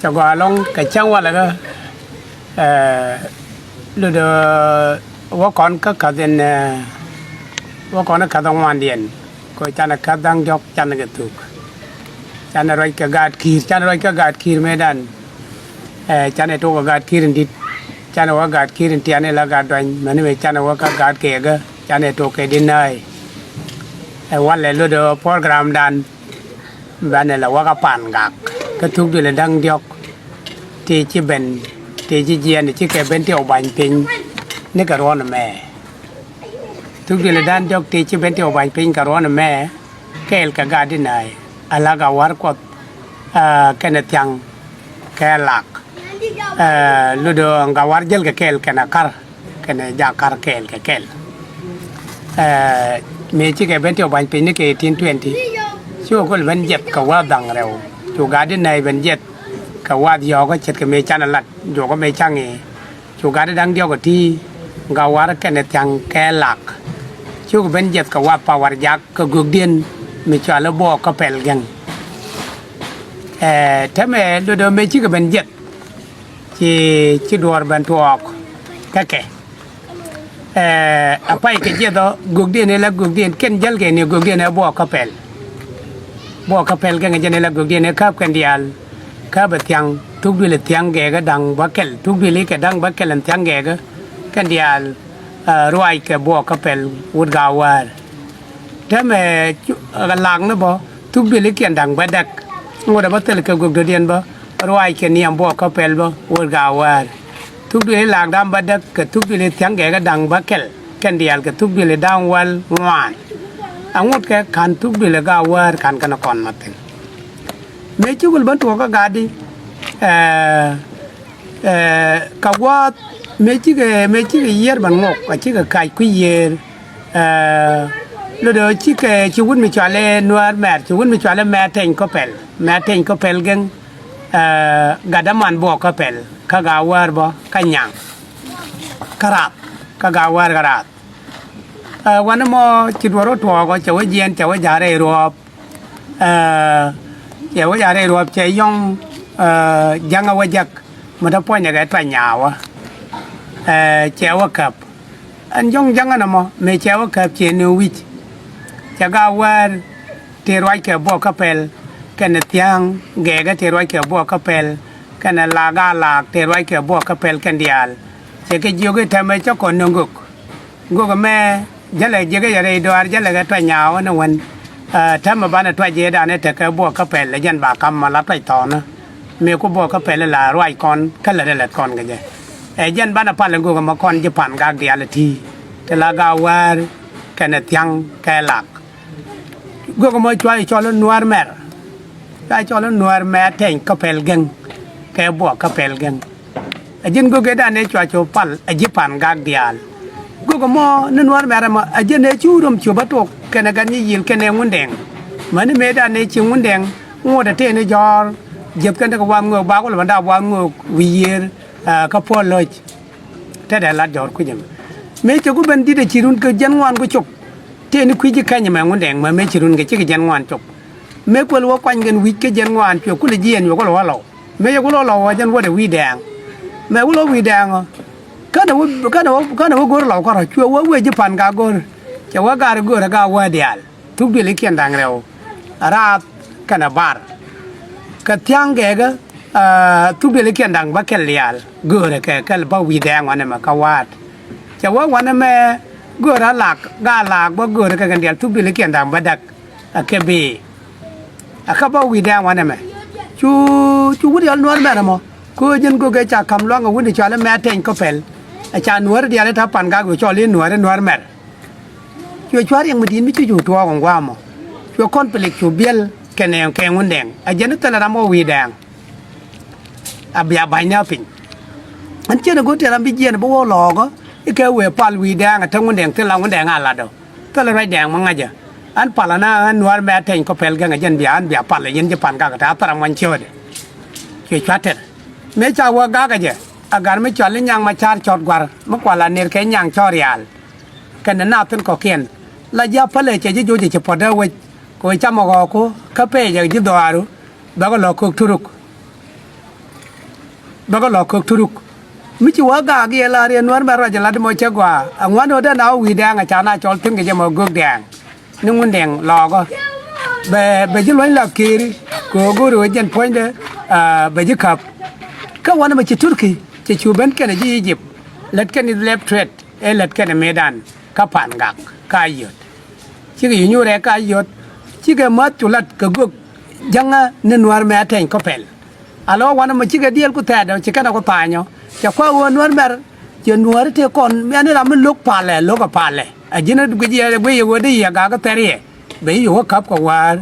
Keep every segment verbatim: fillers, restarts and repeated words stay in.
Cɛ gɔaa ɛlɔ̱ŋ kɛ cäŋ walɛ kä, eh, lotdɛ wä kɔn kä ka̱th in, eh, wä kɔn kä ka̱th in ŋuandiɛn. Kɛ canɛ ka̱th da̱ŋ diɔ̱k canɛ kɛ thuk. Canɛ ruac kɛ gaat ki̱i̱r, canɛ ruac kɛ gaat ki̱i̱r mëëdan. Eh, canɛ tok kɛ gaat ki̱i̱r in di̱t. Canɛ wä gaat ki̱i̱r in tiani la gaat duany. Mäni mëë canɛ wä kä gaat kɛɛkä. Canɛ tok kɛ di̱t nääy. Eh, walɛ lotdɛ program dan. Banɛ la wä kä Pangak kä thuk duël in da̱ŋ diɔ̱k. Tëë ci ben, tëë ci jiɛn, cikɛ ben tëë wä ba̱ny piny nikɛ ruɔ̱n ɛmɛ. Thuk duël in da̱ŋ diɔ̱k tëë ci ben tëë wä ba̱ny piny kɛ ruɔ̱n ɛmɛ. Kɛɛl kɛ gaat di̱t nääy, ala Gawar Kuɔth, ah, kɛnɛ Thiaŋ kɛ Lak. Eh, lotdɛ Gawar jäl kɛ kɛɛl kɛnɛ Kar. Kɛnɛ Jakar kɛɛl kɛ kɛl. Eh, mëë cikɛ ben tëë wä ba̱ny piny nikɛ eighteen twenty. Cukɛ kulɛ ben jiɛth kɛ wa̱a̱ da̱ŋ rɛw. Cu gaat di̱t nääy ben jiɛth kɛ wa̱a̱ yɔ̱ɔ̱kä ce̱tkɛ mëë canɛ lat. Juɔkä mëë ca̱ŋ i̱ cu gaat di̱t da̱ŋ diɔ̱k ɛ ti̱, Gawar kɛnɛ Thiaŋ kɛ Lak. Cukɛ ben jiɛth kɛ wa̱a̱ pawar jak kɛ gökdiɛn mi cɔal i̱ Buɔɔk kä Pɛl Gɛŋ. Eh, täämɛ lotdɛ mëë cikɛ ben jiɛth. Ci, ci duɔ̱ɔ̱r ben tuɔɔk kä kɛ. Eh, a pay kɛ jiɛth ɔ gökdiɛn ɛ la gökdiɛn kɛn jäl kɛ ni gökdiɛn ɛ Buɔɔk kä Pɛl. Buɔɔk kä Pɛl Gɛŋ jɛn ɛ la gökdiɛn ɛ käp kɛn diaal. Käp ɛ Thiaŋ, thuk duël ɛ Thiaŋ gɛɛkä da̱ŋ bäkɛl, thuk duël ikɛ da̱ŋ bäkɛl ɛn Thiaŋ gɛɛkä kɛn diaal. Eh, ruac kɛ Buɔɔk kä Pɛl wut Gawar. Täämɛ cu, ɛ, Lak ni bä, thuk duëlikiɛn da̱ŋ bädäk. Ŋot ɛ bä thil kɛ gök dɔ̱diɛn bä, ruac kɛ niɛm Buɔɔk kä Pɛl bä, wër Gawar. Thuk duëli Lak da̱ŋ bädäk, kɛ thuk duëli Thiaŋ gɛɛkä da̱ŋ bäkɛl, kɛn diaal kɛ thuk duëli da̱ŋ wäl ŋuan. Aŋot kɛ ka̱n thuk duëli Gawar ka̱n kɛn kɔn ma thi̱n. Mëë ci wul bä tuɔɔk kä Gadi, ɛ, Ɛ, kɛ gua̱a̱th mëë cikɛ, mëë cikɛ yiër ban ŋok, a cikɛ kac kui̱ yiër. Ɛ, lotdɛ cikɛ, ci wut mi cɔal i̱ Nuäär Mɛr, ci wut mi cɔal i̱ Mɛr Teny Kä Pɛl, Mɛr Teny Kä Pɛl Gɛŋ, ɛ, gat däman Buɔɔk Kä Pɛl, kä Gawar bä, kä Nyaŋ, kä Rath, kä Gawar kä Rath. Ɛ, wanɛ mɔ ci duɔ̱r wä tuɔɔk ɔ, cɛ wä jiɛn, cɛ wä ja̱ rɛy ruɔ̱ɔ̱p. Ɛ, cɛ wä ja̱ rɛy ruɔ̱ɔ̱p cɛ yɔ̱ŋ, ɛ, ja̱ŋä wä jäk, mi te puɔ̱nyɛ kɛ tuany nyaawä. Ɛ, cɛ wä käp. Ɛn jɔ̱ŋ ja̱ŋä nɔmɔ, mëë cɛ wä käp cɛ ni wi̱c. Cɛ Gawar tëë ruac kɛ Buɔɔk Kä Pɛl, kɛnɛ Thiaŋ gɛɛkä tëë ruac kɛ Buɔɔk Kä Pɛl, kɛnɛ Lak Galaak tëë ruac kɛ Buɔɔk Kä Pɛl kɛn diaal. Cɛ kɛ jiök i̱ täämɛ cä kɔn ni gök. Gök ɛmɛ jälɛ jiäkä jɛ rɛy dɔaar jälɛ kɛ tuac nyaawä ni wän. Ɛ, täämɛ banɛ tuac jɛ dan i̱ tekɛ Buɔɔk Kä Pɛl ɛ jɛn ba ka̱m mɔ la tuac thɔɔnä. Mëë ku Buɔɔk Kä Pɛl la ruac kɔn kä lät ɛ lät kɔn kɛ jɛ. Ɛ jɛn banɛ pal ɛ gök ɛmɛ kɔn ji̱ Pangak diaal ɛ ti̱. Ti la Gawar kɛnɛ Thiaŋ kɛ Lak. Gök ɛmɔ cua i̱ cɔl i̱ Nuäär Mɛr. Cua i̱ cɔl i̱ Nuäär Mɛr Teny Kä Pɛl Gɛŋ. Kɛ Buɔɔk Kä Pɛl Gɛŋ. Ɛ ji̱n gökɛ dan ëë cua cu pal ɛ ji̱ Pangak diaal. Gök ɛmɔ ni Nuäär Mɛr ɛmɔ ɛ ji̱n ëë cu röm cu bä tok kɛnɛ Gat Nyi Yiël kɛnɛ Ŋundɛŋ. Mäni mëë dan ëë ci Ŋundɛŋ ŋot ɛ tëë ni jɔ̱ɔ̱r jiäth kɛn tekɛ wath ŋöök ba kulɛ bä dap wath ŋöök wi̱i̱ yiëër, ɛ, kä Puɔl Lo̱c. Te dee lat jɔ̱ɔ̱r kui̱c ɛmɛ. Mëë cɛ ku ben di̱t ɛ ci run kɛ jiɛn ŋuan ku cop. Tëë ni kui̱ ji̱ kɛny ɛmɛ Ŋundɛŋ mɛ mëë ci run kɛ cikɛ jiɛn ŋuan cop. Mëë kuäl wä kuany kɛn wi̱c kä jiɛn ŋuan cuɛ kulɛ jiɛɛn cuɛ kulɛ wä lɔw. Mëë yɛ kulɛ wä lɔw ɛ jɛn wädɛ wi̱i̱ dɛɛŋ. Mëë kulɛ wä wi̱i̱ dɛɛŋ ɔ. Känɛ wä, känɛ wä, känɛ wä go̱r lɔw kärɔ cuɛ wä wee ji̱ Pangak go̱r. Cɛ wä gar go̱r ɛ gar wä diaal. Thuk duëlikiɛn da̱ŋ rɛw. Raath kɛnɛ Bar. Kɛ Thiaŋ gɛɛkä, ɛ, thuk duëlikiɛn da̱ŋ bäkɛl diaal. Go̱rɛ kɛ kɛl bä wi̱i̱ dɛɛŋ wanɛ mɛ kä wa̱a̱t. Cɛ wä wanɛ mɛ go̱rɛ Lak, Galaak bä go̱rɛ kɛ kɛn diaal thuk duëlikiɛn da̱ŋ bädäk. Ɛ kɛ bëë. Ɛ kä bä wi̱i̱ dɛɛŋ wanɛ mɛ. Cu, cu wut yɔl Nuäär Mɛr ɛmɔ. Köö jɛn gökɛ ca ka̱m lua̱ŋ ɛ wut ni cɔal i̱ Mɛr Teny Kä Pɛl. Ɛ ca Nuäär diaal i̱ ta̱ Pangak ɛ cɔl i̱ Nuäär, i̱ Nuäär Mɛr. Cuɛ cua̱r riɛk mi di̱i̱t mi ci cu tuɔɔk ɛn gua̱a̱mɔ. Cuɛ conflict cu biɛl kɛnɛ kɛ Ŋundɛŋ. Ɛ jɛn i̱ thilɛ ram wä wi̱i̱ dɛɛŋ. A bia ba̱ny ni a piny. Ɛn ciɛn ɛ go̱r tëë ram bi jiɛɛn bi wä lɔɔkä i̱ kɛ wëë pal wi̱i̱ dɛɛŋ ɛ te Ŋundɛŋ thilɛ Ŋundɛŋ a lat ɔ. Thilɛ ruac dɛɛŋ mi ŋa̱cä. Ɛn pal ɛn a ɛn Nuäär Mɛr Teny Kä Pɛl Gɛŋ ɛ jɛn bia ɛn bia pal ɛ yɛn ji̱ Pangak ɛ te a thilɛ ram ŋuany ciöötdɛ. Cuɛ cua̱r tɛr. Mëë ca wä gak ɛ jɛ. A gar mi cɔal i̱ Nyaŋ Macar Cɔt Gua̱r mi kual a ner kɛ Nyaŋ Cɔt Rial. Kɛnɛ naath thi̱n kɔ̱kiɛn la ji̱ a pälɛ cɛ ji̱ joc ɛ ci puɔ̱t dee wec kɛ ɣöö camɛ ɣɔɔku kä pɛɛcɛ ji̱ dhɔaaru bɛ kɛ lɔ köök turuk. bäkɛ lɔ̱k kök turuk. Mi ci wä gaak yɛ la riɛn Nuäär mɛ ruac lat mɔ cɛ gɔaa. Aŋuan ɣöö dee na wä wi̱i̱ dɛɛŋ a ca na cɔl thi̱n kɛ jɛ mɔ göök dɛɛŋ. Ni Ŋundɛŋ lɔɔkä. Bɛ, bɛ ji̱ luɔ̱ny la Kiir kɛ ɣöö go̱o̱ri ɣöö jɛn puɔ̱nydɛ, aa, bɛ ji̱ käp. Kä wanɛ mɛ ci Turki cɛ cu ben kɛnɛ ji̱ Egypt. Lät kɛn i̱ lɛp tuɛt ëë lät kɛnɛ mëëdan kä Pa̱a̱n Gak kä Ayod. Cikɛ yi nyuurɛ kä Ayod. Cikɛ mäth cu lat kɛ gök jäŋä ni Nuäär mɛ a tɛny kä pɛl. A lɔ wanɛ mɛ cikɛ diɛl ku thɛɛt ɔ ci kɛnɛ ku tha̱a̱ny ɔ. Cɛ kua̱ ɣöö Nuäär mɛr cɛ Nuäär tëë kɔn mɛn i̱ ram mi lo̱k palɛ lo̱k ɛ palɛ. A ji̱n guic yɛ guic yɛ ɣöö di yɛ gak kä thɛr yɛ. Bɛ yi yo̱k kä käp kɛ Wäär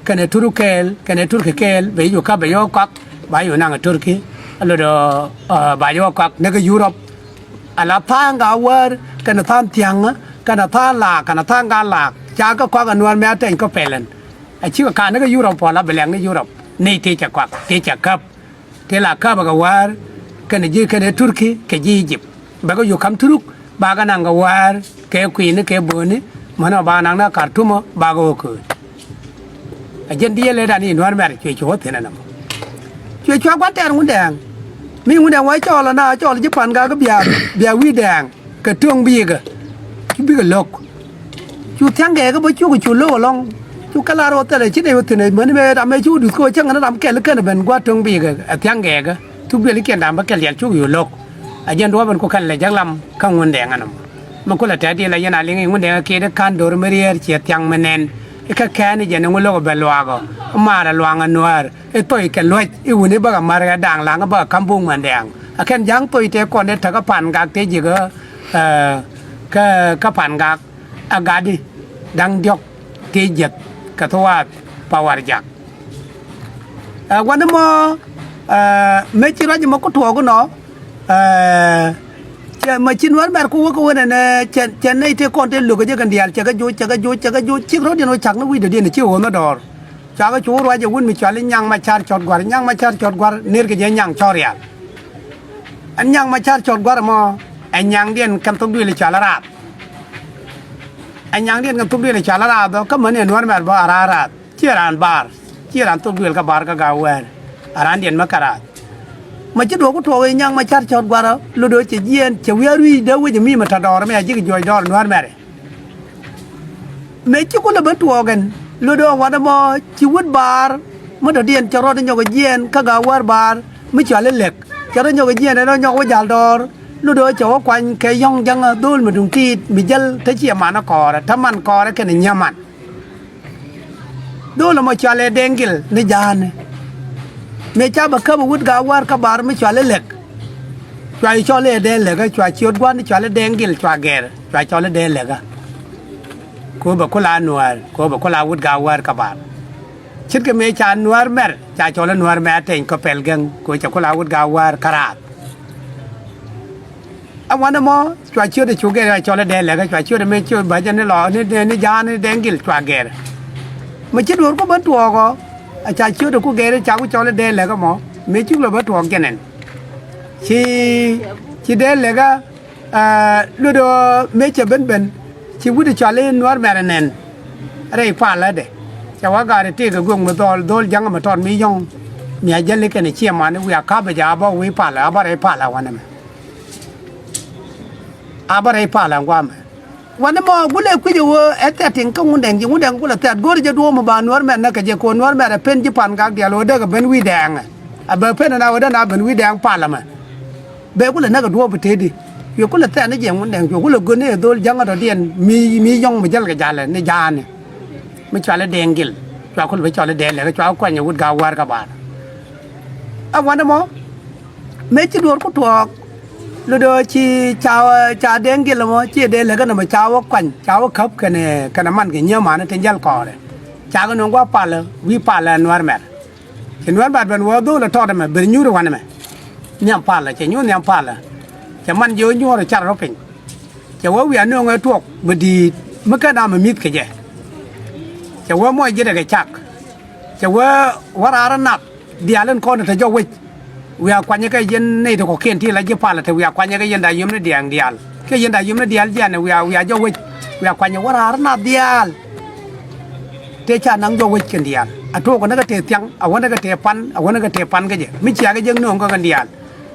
kɛnɛ Turk kɛɛl kɛnɛ Turki kɛɛl bɛ yi yo̱k kä bɛ yɔ̱k kɔak. Ba yo̱k naŋ ɛ Turki a lot ɔ, ɛ, ba yɔ̱k kɔak ni kä Yurop. Ala tha̱a̱ŋ Gak Wäär kɛnɛ tha̱a̱ŋ Thia̱ŋä kɛnɛ tha̱a̱ŋ Laak kɛnɛ tha̱a̱ŋ Gak Laak ca kä kɔak ɛ Nuäär mɛ a tɛny kä pɛlɛn. A cikɛ ka̱n ni kä Yurop puɔl a bɛ lɛŋ ni Yurop ni tëë cɛ kɔak tëë cɛ käp. Tëë la käp ɛ kɛ Wäär kɛnɛ ji̱ kɛnɛ Turki kɛ ji̱ Egypt. Bɛ kɛ yuk ka̱m Turuk ba kɛ naŋ kɛ Wäär kɛ kui̱ni kɛ bööni. Mänɔ ba naŋ ni Kartumä ba kɛ ɣöö kööt. A jɛn diɛɛl ëëdan i̱ Nuäär mɛr cuɛ cuɔ thi̱n ɛnɔmɔ. Cuɛ cuɔ gua̱n tɛɛr Ŋundɛŋ. Mi Ŋundɛŋ wä cɔɔl ɛna cɔɔl ji̱ Pa̱a̱n Gak bia, bia wi̱i̱ dɛɛŋ. Kɛ tuɔ̱ŋ bi̱i̱kä. Cu bikɛ lo̱k. Cu thia̱ŋ gɛɛkä bä cukɛ cu lo̱k ɛlɔ̱ŋ. Cu kɛ lar ɣöö thilɛ ci nɛy ɣöö thi̱n ɛ mäni mëë ram ëë cu duth kɛ ɣöö cäŋ ni ram kɛl kɛn ɛ ben gua̱a̱th tuɔ̱ŋ bi̱i̱kä ɛ thia̱ŋ gɛɛkä. Thuk duël ikiɛn da̱a̱m bä kɛl yɛl cukɛ cu lo̱k. A jɛn duɔ̱ɔ̱p ɛn ku kɛn lɛ jäk lam kä Ŋundɛŋ ɛnɔmɔ. Mi kulɛ tɛt diɛl a yɛn a liŋ i̱ Ŋundɛŋ ɛ kiɛt i̱ ka̱n do̱r mi riɛɛr ciɛ thia̱ŋ mi nɛn. I̱ kä kɛɛn i̱ jɛn i̱ ŋu lo̱k ɛ bɛ luaak ɔ. I̱ maarɛ luaŋ ɛ Nuäär. I̱ thɔy kɛ luäc i̱ wuni bäkɛ mär ɛ da̱a̱ŋ la̱ŋ i̱ bäkɛ ka̱m buk Mandiaŋ. Ɛ kɛn ja̱ŋ thɔy tëë kɔn dee täk kä Pa̱a̱n Gak tëë ji̱ kä, ɛ, kä, kä Pa̱a̱n Gak. Ɛ gatdi da̱ŋ diɔ̱k tëë jiäk kɛ thua̱a̱th pa Warjak. Ɛ, wanɛ mɔ, ɛ, mëë ci ruac mɔ ku tuɔɔk inɔ, ɛ, cɛ mɛ ci Nuäär mɛr ku wä kä wen ɛnɛ cɛ, cɛ nɛy tëë kɔn tëë lo̱k ɛ jɛ kɛn diaal cɛ kɛ joc, cɛ kɛ joc, cɛ kɛ joc, cik rɔ̱diɛn wä cak ni wi̱cdɔ̱diɛn ci ɣöö nhä dɔɔr. Cua kɛ cu ruac ɛ wut mi cɔal i̱ Nyaŋ Macar Cɔt Gua̱r, Nyaŋ Macar Cɔt Gua̱r, ner kɛ jɛ Nyaŋ Cɔt Rial. Ɛn Nyaŋ Macar Cɔt Gua̱r ɛmɔ, ɛ Nyaŋdiɛn kɛn thok duëël i̱ cɔal i̱ Raath. Ɛ Nyaŋdiɛn kɛn thok duëël i̱ cɔal i̱ Raath ɔ, kä mäni ɛ Nuäär mɛr bä a raan Raath. Ciɛ raan Baar, ciɛ raan thok duëël kä Baar kä Gak Wäär. A raandiɛn mä kä Raath. Mɛ ci duɔ̱ɔ̱k ku tuɔɔk i̱ Nyaŋ Macar Cɔt Gua̱r ɔ, lot ɣöö cɛ jiɛɛn, cɛ wiaa rui̱c dee wec ɛ mi mɛ tɔ̱ dɔɔr ɛmɛ a ji̱ kɛ juɔc dɔɔr Nuäär mɛr ɛ. Mëë ci kulɛ ben tuɔɔk ɛn, lot ɣöö wanɛ mɔ ci wut Baar, mi dɔ̱diɛn cɛ rɔɔdɛ nyɔk ɛ jiɛɛn kä Gak Wäär Baar, mi cɔal i̱ Lek. Cɛ rɔɔdɛ nyɔk ɛ jiɛɛn ɛn rɔɔdɛ nyɔk wä ja̱l dɔɔr, lot ɣöö cɛ wä kuany kɛ yɔ̱ŋ jäŋä dho̱o̱l mi duŋ ti̱i̱t, mi jäl te ciɛ man ɛ kɔɔrɛ, te man kɔɔrɛ kɛnɛ nyiee man. Dho̱o̱l ɛmɔ cɔal i̱ Dɛŋ Gil ni Ja̱a̱ni. Mëë ca bɛ käp ɛ wut Gak Wäär kä Baar mi cɔal i̱ Lek. Cua i̱ cɔl i̱ Dɛŋ Lekä, cua ciöt gua̱n i̱ cɔal i̱ Dɛŋ Gil, cua gɛr, cua cɔl i̱ Dɛŋ Lekä. Kɛ ɣöö bɛ kula Nuäär, kɛ ɣöö bɛ kula wut Gak Wäär kä Baar. Ce̱tkɛ mëë ca Nuäär mɛr, ca cɔl i̱ Nuäär mɛr a tɛny kä pɛl gɛŋ, kɛ ɣöö cɛ kula wut Gak Wäär kä Raath. A wanɛ mɔ, cua ciöt i̱ cu gɛr a cɔl i̱ Dɛŋ Lekä, cua ciöt i̱ mëë ciöt bä jɛ ni lɔ, ni, ni, ni Ja̱a̱n, ni Dɛŋ Gil, cua gɛr. Mɛ ci duɔ̱ɔ̱r ku ben tuɔɔk ɔ, a ca ciöt i̱ ku gɛr i̱ ca ku cɔl i̱ Dɛŋ Lekä mɔ, mëë cuk lɔ ben tuɔɔk jɛn ɛn. Ci, ci Dɛŋ Lekä, ɛ, luɔt ɣöö mëë cɛ ben ben, ci wut i̱ cɔal i̱ Nuäär mɛr ɛ nɛn. Rɛy palädɛ. Cɛ wä gaat i̱ tëëkɛ göök mi dhɔl, dhɔl jäŋä mi tɔt mi yɔ̱ŋ. Mi a jäli kɛnɛ ciɛ man i̱ wiaa ka̱pɛ jɛ a bä wi̱i̱ palä, a bä rɛy palä wanɛ mɛ. A bä rɛy palä ŋuamɛ. Wanɛ mɔ gulɛ kui̱c ɛ ɣöö ɛ thɛt tin kä Ŋundɛŋ ji̱ Ŋundɛŋ gulɛ thɛt go̱o̱ri jɛ duɔ̱ɔ̱p mi ba Nuäär mɛr näk kɛ jɛ kɛ ɣöö Nuäär mɛr ɛ pen ji̱ Pa̱a̱n Gak diaal ɣöö dee kɛ ben wi̱i̱ dɛɛŋɛ. A bɛ pen ɛn a ɣöö dee na ben wi̱i̱ dɛɛŋ palä mɛ. Bɛ kulɛ näk ɛ duɔ̱ɔ̱p ɛ tëëdi. Cuɛ kulɛ thɛt ni jɛ Ŋundɛŋ cuɛ kulɛ gön ni ɛ dhol jäŋä dɔ̱diɛn mi, mi yɔ̱ŋ mi jäl kɛ ja̱lɛ ni Ja̱a̱ni. Mi cɔal i̱ Dɛŋ Gil cua kulɛ bi cɔl i̱ Dɛŋ Lekä cua kuany ɛ wut Gak Wäär kä Baar. A wanɛ mɔ mëë ci duɔ̱ɔ̱r ku tuɔɔk. Lot ɣöö ci ca, ca Dɛŋ Gil ɛmɔ ci Dɛŋ Lekä nɔmɔ ca wä kuany, ca wä käp kɛnɛ, kɛnɛ man kɛ nyiee man tin jäl kɔɔrɛ. Ca kɛ nöŋ gua̱a̱th palä, wi̱i̱ palä ɛ Nuäär mɛr. Cɛ Nuäär mɛr ben wä dhol ɛ tɔt ɛmɛ, ben nyuur ɛ wanɛ mɛ. Nhiam palä, cɛ nyuur nhiam palä. Cɛ man jiɛ wä nyuɔ̱ɔ̱r ɛ car rɔ piny. Cɛ wä wiaa nööŋ ɛ tuɔɔk mi di̱i̱t mi ken amɛ mi̱th kɛ jɛ. Cɛ wä muɔc ji̱ rɛ kɛ cak. Cɛ wee wä raar ɛ nath diaal in kɔn te jɔk wec. Wiaa kuanyä kɛ yɛn nɛy ti kɔ̱kiɛn ti la ji̱ palä te wiaa kuanyä kɛ yɛn da̱a̱ yom ni diaal diaal. Kɛ yɛn da̱a̱ yom ni diaal jianɛ wiaa, wiaa jɔk wec. Wiaa kuanyä wä raar ɛ nath diaal. Tëë ca naŋ jɔk wec kɛn diaal. A tuɔɔk kɛ ni kɛ tëë thiaŋ, a wä ni kɛ tëë pan, a wä ni kɛ tëë pan kä jɛ. Mi cia kɛ jek nööŋ kä kɛn diaal.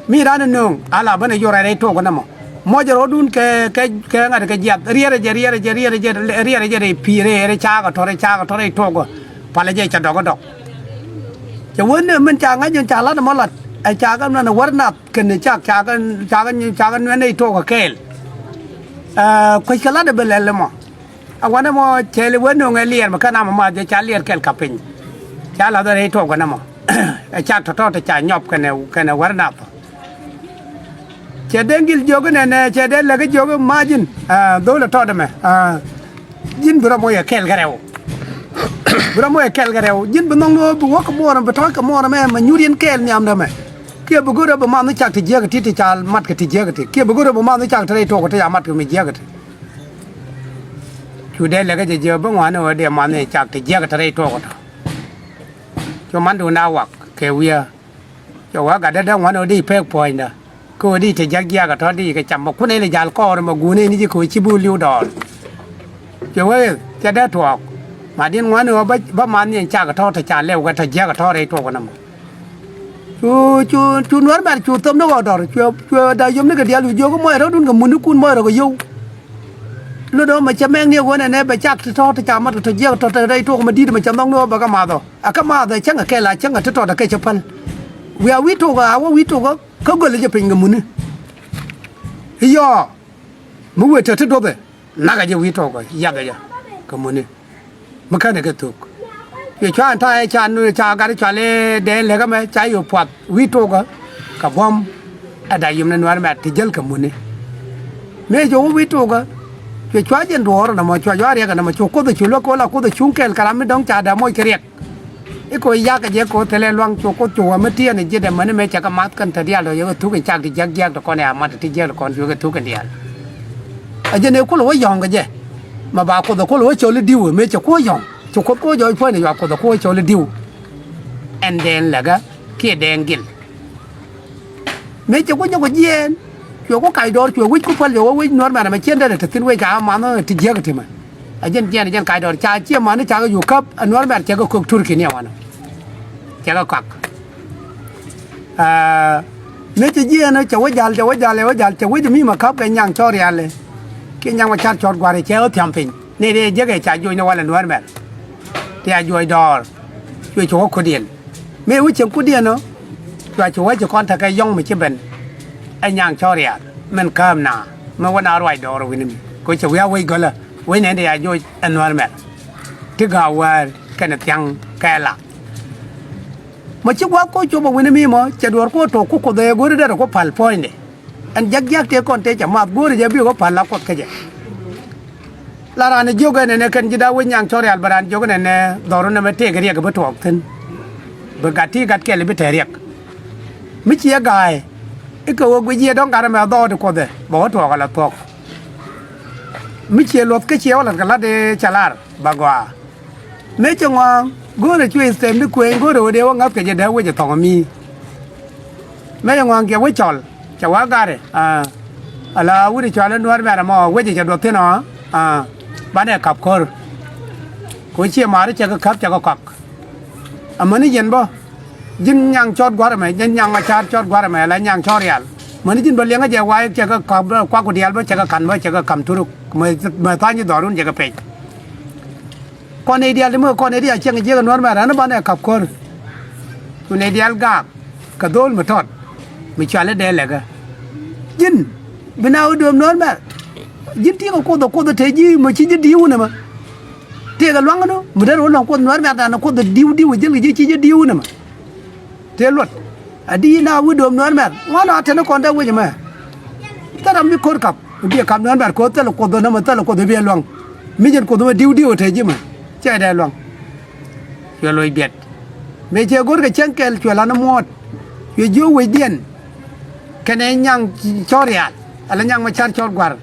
Mi ran nööŋ a la ben a jor rɛy tok nɛ mɔ. Mɔc rɔɔdun kɛ, kɛ, kɛ ŋa̱t kɛ jiath. Riɛrɛ jɛ, riɛrɛ jɛ, riɛrɛ jɛ, riɛrɛ jɛ rɛy pi̱i̱r rɛy cakɛ tɔ̱, rɛy cakɛ tɔ̱ rɛy tok. Palɛ jɛ cɛ dɔk dɔk. Cɛ wen ni min ca ŋa̱c in ca lat mɔ lat. Ɛ cakɛ nuɛn wär nath kɛn cak, cakɛ, cakɛ, cakɛ nuɛn rɛy tok kɛɛl. Ɛ, kuec kɛ lat ɛ bi lɛl mɔ. A wanɛ mɔ cɛɛli wen nööŋ ɛ liɛɛr mi kä nam ma jɛ ca liɛɛr kɛl ka piny. Ca lath rɛy tok nɛ mɔ. Ɛ cak tɔ̱tɔ̱ ti ca nyɔp kɛnɛ, kɛnɛ wär nath. Cɛ dee gil jiök nɛnɛ, cɛ dee lɛk jiök ma ji̱n. Ɛ, dhol ɛ tɔt ɛmɛ. Ɛ, ji̱n bi rɔ moc ɛ kɛl kɛ rɛw. Bi rɔ moc ɛ kɛl kɛ rɛw. Ji̱n bi nhɔŋ ni ɣöö bi wäk kɛ muɔɔr ɛmɛ, bi tɔ̱ɔ̱c kɛ muɔɔr ɛmɛ, mɛ nyuur yɛn kɛɛl nhiamdä mɛ. Kiɛ bi go̱rɛ bi math ni cak ti jiäk ti, ti ca mat kɛ ti jiäk ti. Kiɛ bi go̱rɛ bi math ni cak ti rɛy tok ti ca mat kɛ mi jiäk ti. Cu dee lɛkä jɛ jiɛ bi ŋuan i̱ ɣöö dee man i̱ cak ti jiäk ti rɛy tuɔɔk tɔ. Cu mandun a wak kɛ wi̱i̱. Cɛ wä gat dee dee ŋuan i̱ ɣöö dee pek puɔ̱nydä. Kä ɣöö dee ti jiäk jiäk tɔ dee kɛ cam mɛ kun in jal kɔɔr mɛ guun in ji̱ kɛ ɣöö ci bi li̱w dɔɔr. Cɛ wee cɛ dee tuɔɔk. Ma din ŋuan i̱ ɣöö bä, bä man i̱ cak tɔ ti ca lɛw kɛ ti jiäk tɔ rɛy tuɔɔk nɔmɔ. Cu, cu, cu Nuäär mɛr cu thom ni ɣɔw dɔr, cuɛ, cuɛ da yom ni kɛ diaal, cu jiök i̱ muɔc rɔ̱dun kɛ munikun muɔc rɔ kɛ yio̱w. Lot ɣöö mɛ cɛ mɛŋ ni ɣöö nɛnɛ bɛ cak ti tɔ̱ ti ca mat kɛ tɔ jiɛk tɔ̱ te rɛy tok mɛ di̱t mɛ cɛ nhɔk ni ɣöö bɛ kɛ math ɔ. Ɛ kɛ math ɛ cäŋ ɛ kɛl a cäŋ ɛ ti tɔt ɛ kɛ cɛ päl. Wiaa wi̱i̱ tok ɛ a wä wi̱i̱ tok ɛ kä göl ɛ jɛ piny kɛ muni. Iyɔɔ. Mi wëë te ti duɔthɛ. Nakɛ jɛ wi̱i̱ tɔɔk ɛ yathɛ jɛ kɛ muni. Mi känɛ kɛ thuk. Cuɛ cua ɛn ta̱a̱ ɛ ca nu ca gat cual i̱ dee lɛkä mɛ ca yop puath wi̱i̱ tɔɔk ɛ kɛ buɔ̱m. Ɛ da yim ni Nuäär mɛ ti jäl kɛ muni. Mëë cɛ wä wi̱i̱ tɔɔk ɛ cuɛ cua jɛn duɔɔr ɛn ɛmɔ cua jɔa riɛk ɛn ɛmɔ cu Kuoth ɛ cu luäk kɛ wä la Kuoth ɛ cuŋ kɛɛl kɛ ram mi dɔ̱ŋ ca dee moc kɛ riɛk. I̱ kɛ ɣöö yakɛ jɛ kɛ ɣöö thilɛ luaŋ cu Kuoth cu wä mi tiɛɛn ɛ ji̱t ɛmɛni mëë cɛ kɛ math kɛn te diaal tɔ yɛ kɛ thuk in cak ti jiäk jiäk ti kɔn ɛ amat ti jiäk ti kɔn cu kɛ thuk in diaal. Ɛ jɛn ëë kulɛ wä yɔ̱ŋ kɛ jɛ. Mɛ ba Kuoth ɛ kulɛ wä cɔl i̱ di̱w ëë mëë cɛ ku wä yɔ̱ŋ. Cu Kuoth ku wä jɔɔc puɔ̱ny ɛ yua Kuoth ɛ ku wä cɔl i̱ di̱w. Ɛn dɛɛn lɛkä kiɛ dɛɛn gil. Mëë cɛ ku nyɔk jiɛɛn cuɛ ku kac dɔɔr cuɛ wec ku päl cuɛ wä wec Nuäär mɛn ɛmɛ ciɛn derɛ te thi̱n wec ca ɣä manhä ti jiäk ti mɛ. A jɛn jiɛɛn a jɛn kac dɔɔr ca ciɛ mani ca kɛ yuk käp a Nuäär mɛn cɛ kɛ kök Turki ni a wanɔ. Cɛ kɛ kɔak. Aa, mëë cɛ jiɛɛn cɛ wä jal cɛ wä jal cɛ wä jal cɛ wec mi mɛ käp kɛ nyaŋ cɔɔr rial. Kiɛ nyaŋ mɛ car cɔɔr gua̱r cɛ ɣä thiam piny ni dee jiäk ɛ ca juɔc ni walɛ Nuäär mɛn. Ti a juɔc dɔɔr cuɛ cɛ wä kudiɛn. Mëë wi̱c cieŋ kudiɛn ɔ cua ci wec ci kɔn tekɛ yɔ̱ŋ mi ci ben. Ɛ nyaŋ cɔɔr riaal min kääm na mi wä na ruac dɔɔr wi̱ni mi kɛ cɛ wi̱i̱ a wec gölä wec nɛn ti ya joc ɛ Nuäär mɛr. Ti ga̱a̱ wäär kɛnɛ thia̱ŋ kɛ la. Mɔ ci gua̱a̱th ko̱ cop ɛ wi̱ni mi mɔ cɛ duɔ̱ɔ̱r ko̱ tok ku Kuoth ɛ go̱ri derɛ ku pal puɔ̱nydɛ. Ɛn jiäk jiäk tëë kɔn tëë cɛ math go̱o̱ri jɛ bikɛ päl la Kuoth kä jɛ. La raan ɛ jiök ɛn ɛnɛ kɛn ji̱ da̱a̱ wec nyaŋ cɔr rial bɛ raan jiök ɛn ɛnɛ dhɔru nɛmɛ tëëkɛ riɛk bi tuɔɔk thi̱n. Bi gat ti gat kɛl bi te riɛk. Mi ciɛ ga̱a̱y i̱ kɛ ɣöö guic yiëë dɔ̱ŋ gat ɛmɛ dhɔɔk ti Kuoth ɛ bɛ wä tuɔɔk ala thuɔ̱k. Mi ciɛ luɔth kä ciɛ wä la̱t kɛ la̱t i̱ cɛ lar. Ba gɔaa. Mëë cɛ ŋɔaŋ go̱o̱rɛ cuɛ ithɛm di kuëëny go̱o̱rɛ ɣöö dee wä ŋa̱thkɛ jɛ dee wec ɛ thɔŋ ɛ mi. Mëë cɛ ŋɔaŋ kiɛ wec cɔl cɛ wä garɛ. Ala wut ɛ cɔal i̱ Nuäär mɛn ɛmɔ wec ɛ cɛ duɔth thi̱n ɔ. Banɛ kap ko̱r. Kɛ wec ciɛ ma̱a̱r i̱ cɛ kɛ käp cɛ kɛ kɔak. Amäni yɛn bä ji̱n nyaŋ cɔɔt gua̱r ɛmɛ ji̱n nyaŋ ma ca̱a̱t cɔɔt gua̱r ɛmɛ ala nyaŋ cɔɔt rial. Mäni ji̱n bä liɛŋä jɛ wa̱a̱ cɛ kɛ kap kuak ku diaal bä cɛ kɛ ka̱n bä cɛ kɛ ka̱m turuk. Mɛ tha̱a̱ny ji̱ dhɔrun jɛ kɛ pec. Kɔn nɛy diaal ti mi kɔn nɛy diaal cieŋ jiäk ɛ Nuäär mɛr ɣän banɛ kap ko̱r. Cu nɛy diaal gaak kɛ dho̱o̱l mi tɔt mi cual i̱ dee lɛkä. Ji̱n bi na wä dööm Nuäär mɛr. Ji̱n ti̱i̱ kɛ Kuoth ɛ Kuoth ɛ te ji̱ mɔ ci ji̱ di̱i̱w nɛmɛ. Tëëkɛ lua̱ŋ ɛnɔ mi derɛ wä lua̱ŋ Kuoth Nuäär mɛr dan ɛ Kuoth ɛ di̱i̱w di̱i̱w ɛ ji̱l kɛ ji̱ ci ji̱ di̱i̱w nɛmɛ. Tëë luɔt a di na wi̱i̱ dööm Nuäär mɛr ŋuan a teni kɔn dee wec ɛmɛ. Thil ram mi ko̱r kap mi biɛ kap Nuäär mɛr ko̱r thilɛ Kuoth nɔmɔ thilɛ Kuoth biɛ lua̱ŋ. Mi jɛn Kuoth mɛ di̱w di̱w te ji̱ mɛ cɛ dee lua̱ŋ. Cuɛ loc biɛt mëë cɛ go̱rkɛ cäŋ kɛl cuɛ lan muɔ̱ɔ̱t. Cuɛ jiök wecdiɛn kɛnɛ nyaŋ cɔr rial ala nyaŋ mɛ car cɔr gua̱r.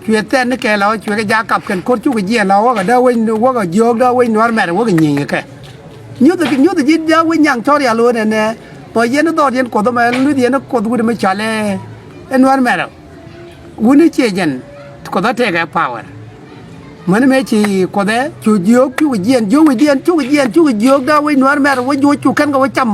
Cuɛ thɛn ni kɛ la ɣä cuɛ kɛ jak kap kɛn ko̱r cukɛ jiɛɛn la ɣä wäkɛ dee wec wäkɛ jiöök dee wec Nuäär mɛr wäkɛ nyieny kɛ kɛ. Nyuthɛ nyuthɛ ji̱ dee wec nyaŋ cɔr rial ɣöö nɛnɛ mɔ yɛn dhɔɔt yɛn Kuoth ɛmɛ luth yɛn Kuoth wut ɛmɛ cɔal ɛ Nuäär mɛr. Wuni ciɛ jɛn Kuoth ɛ tëëkɛ power. Mäni mëë ci Kuoth ɛ cu jiöök cukɛ jiɛɛn jiöök wecdiɛn cukɛ jiɛɛn cukɛ jiöök dee wec Nuäär mɛr wec juɔ̱c cu kɛn kɛ wä cam.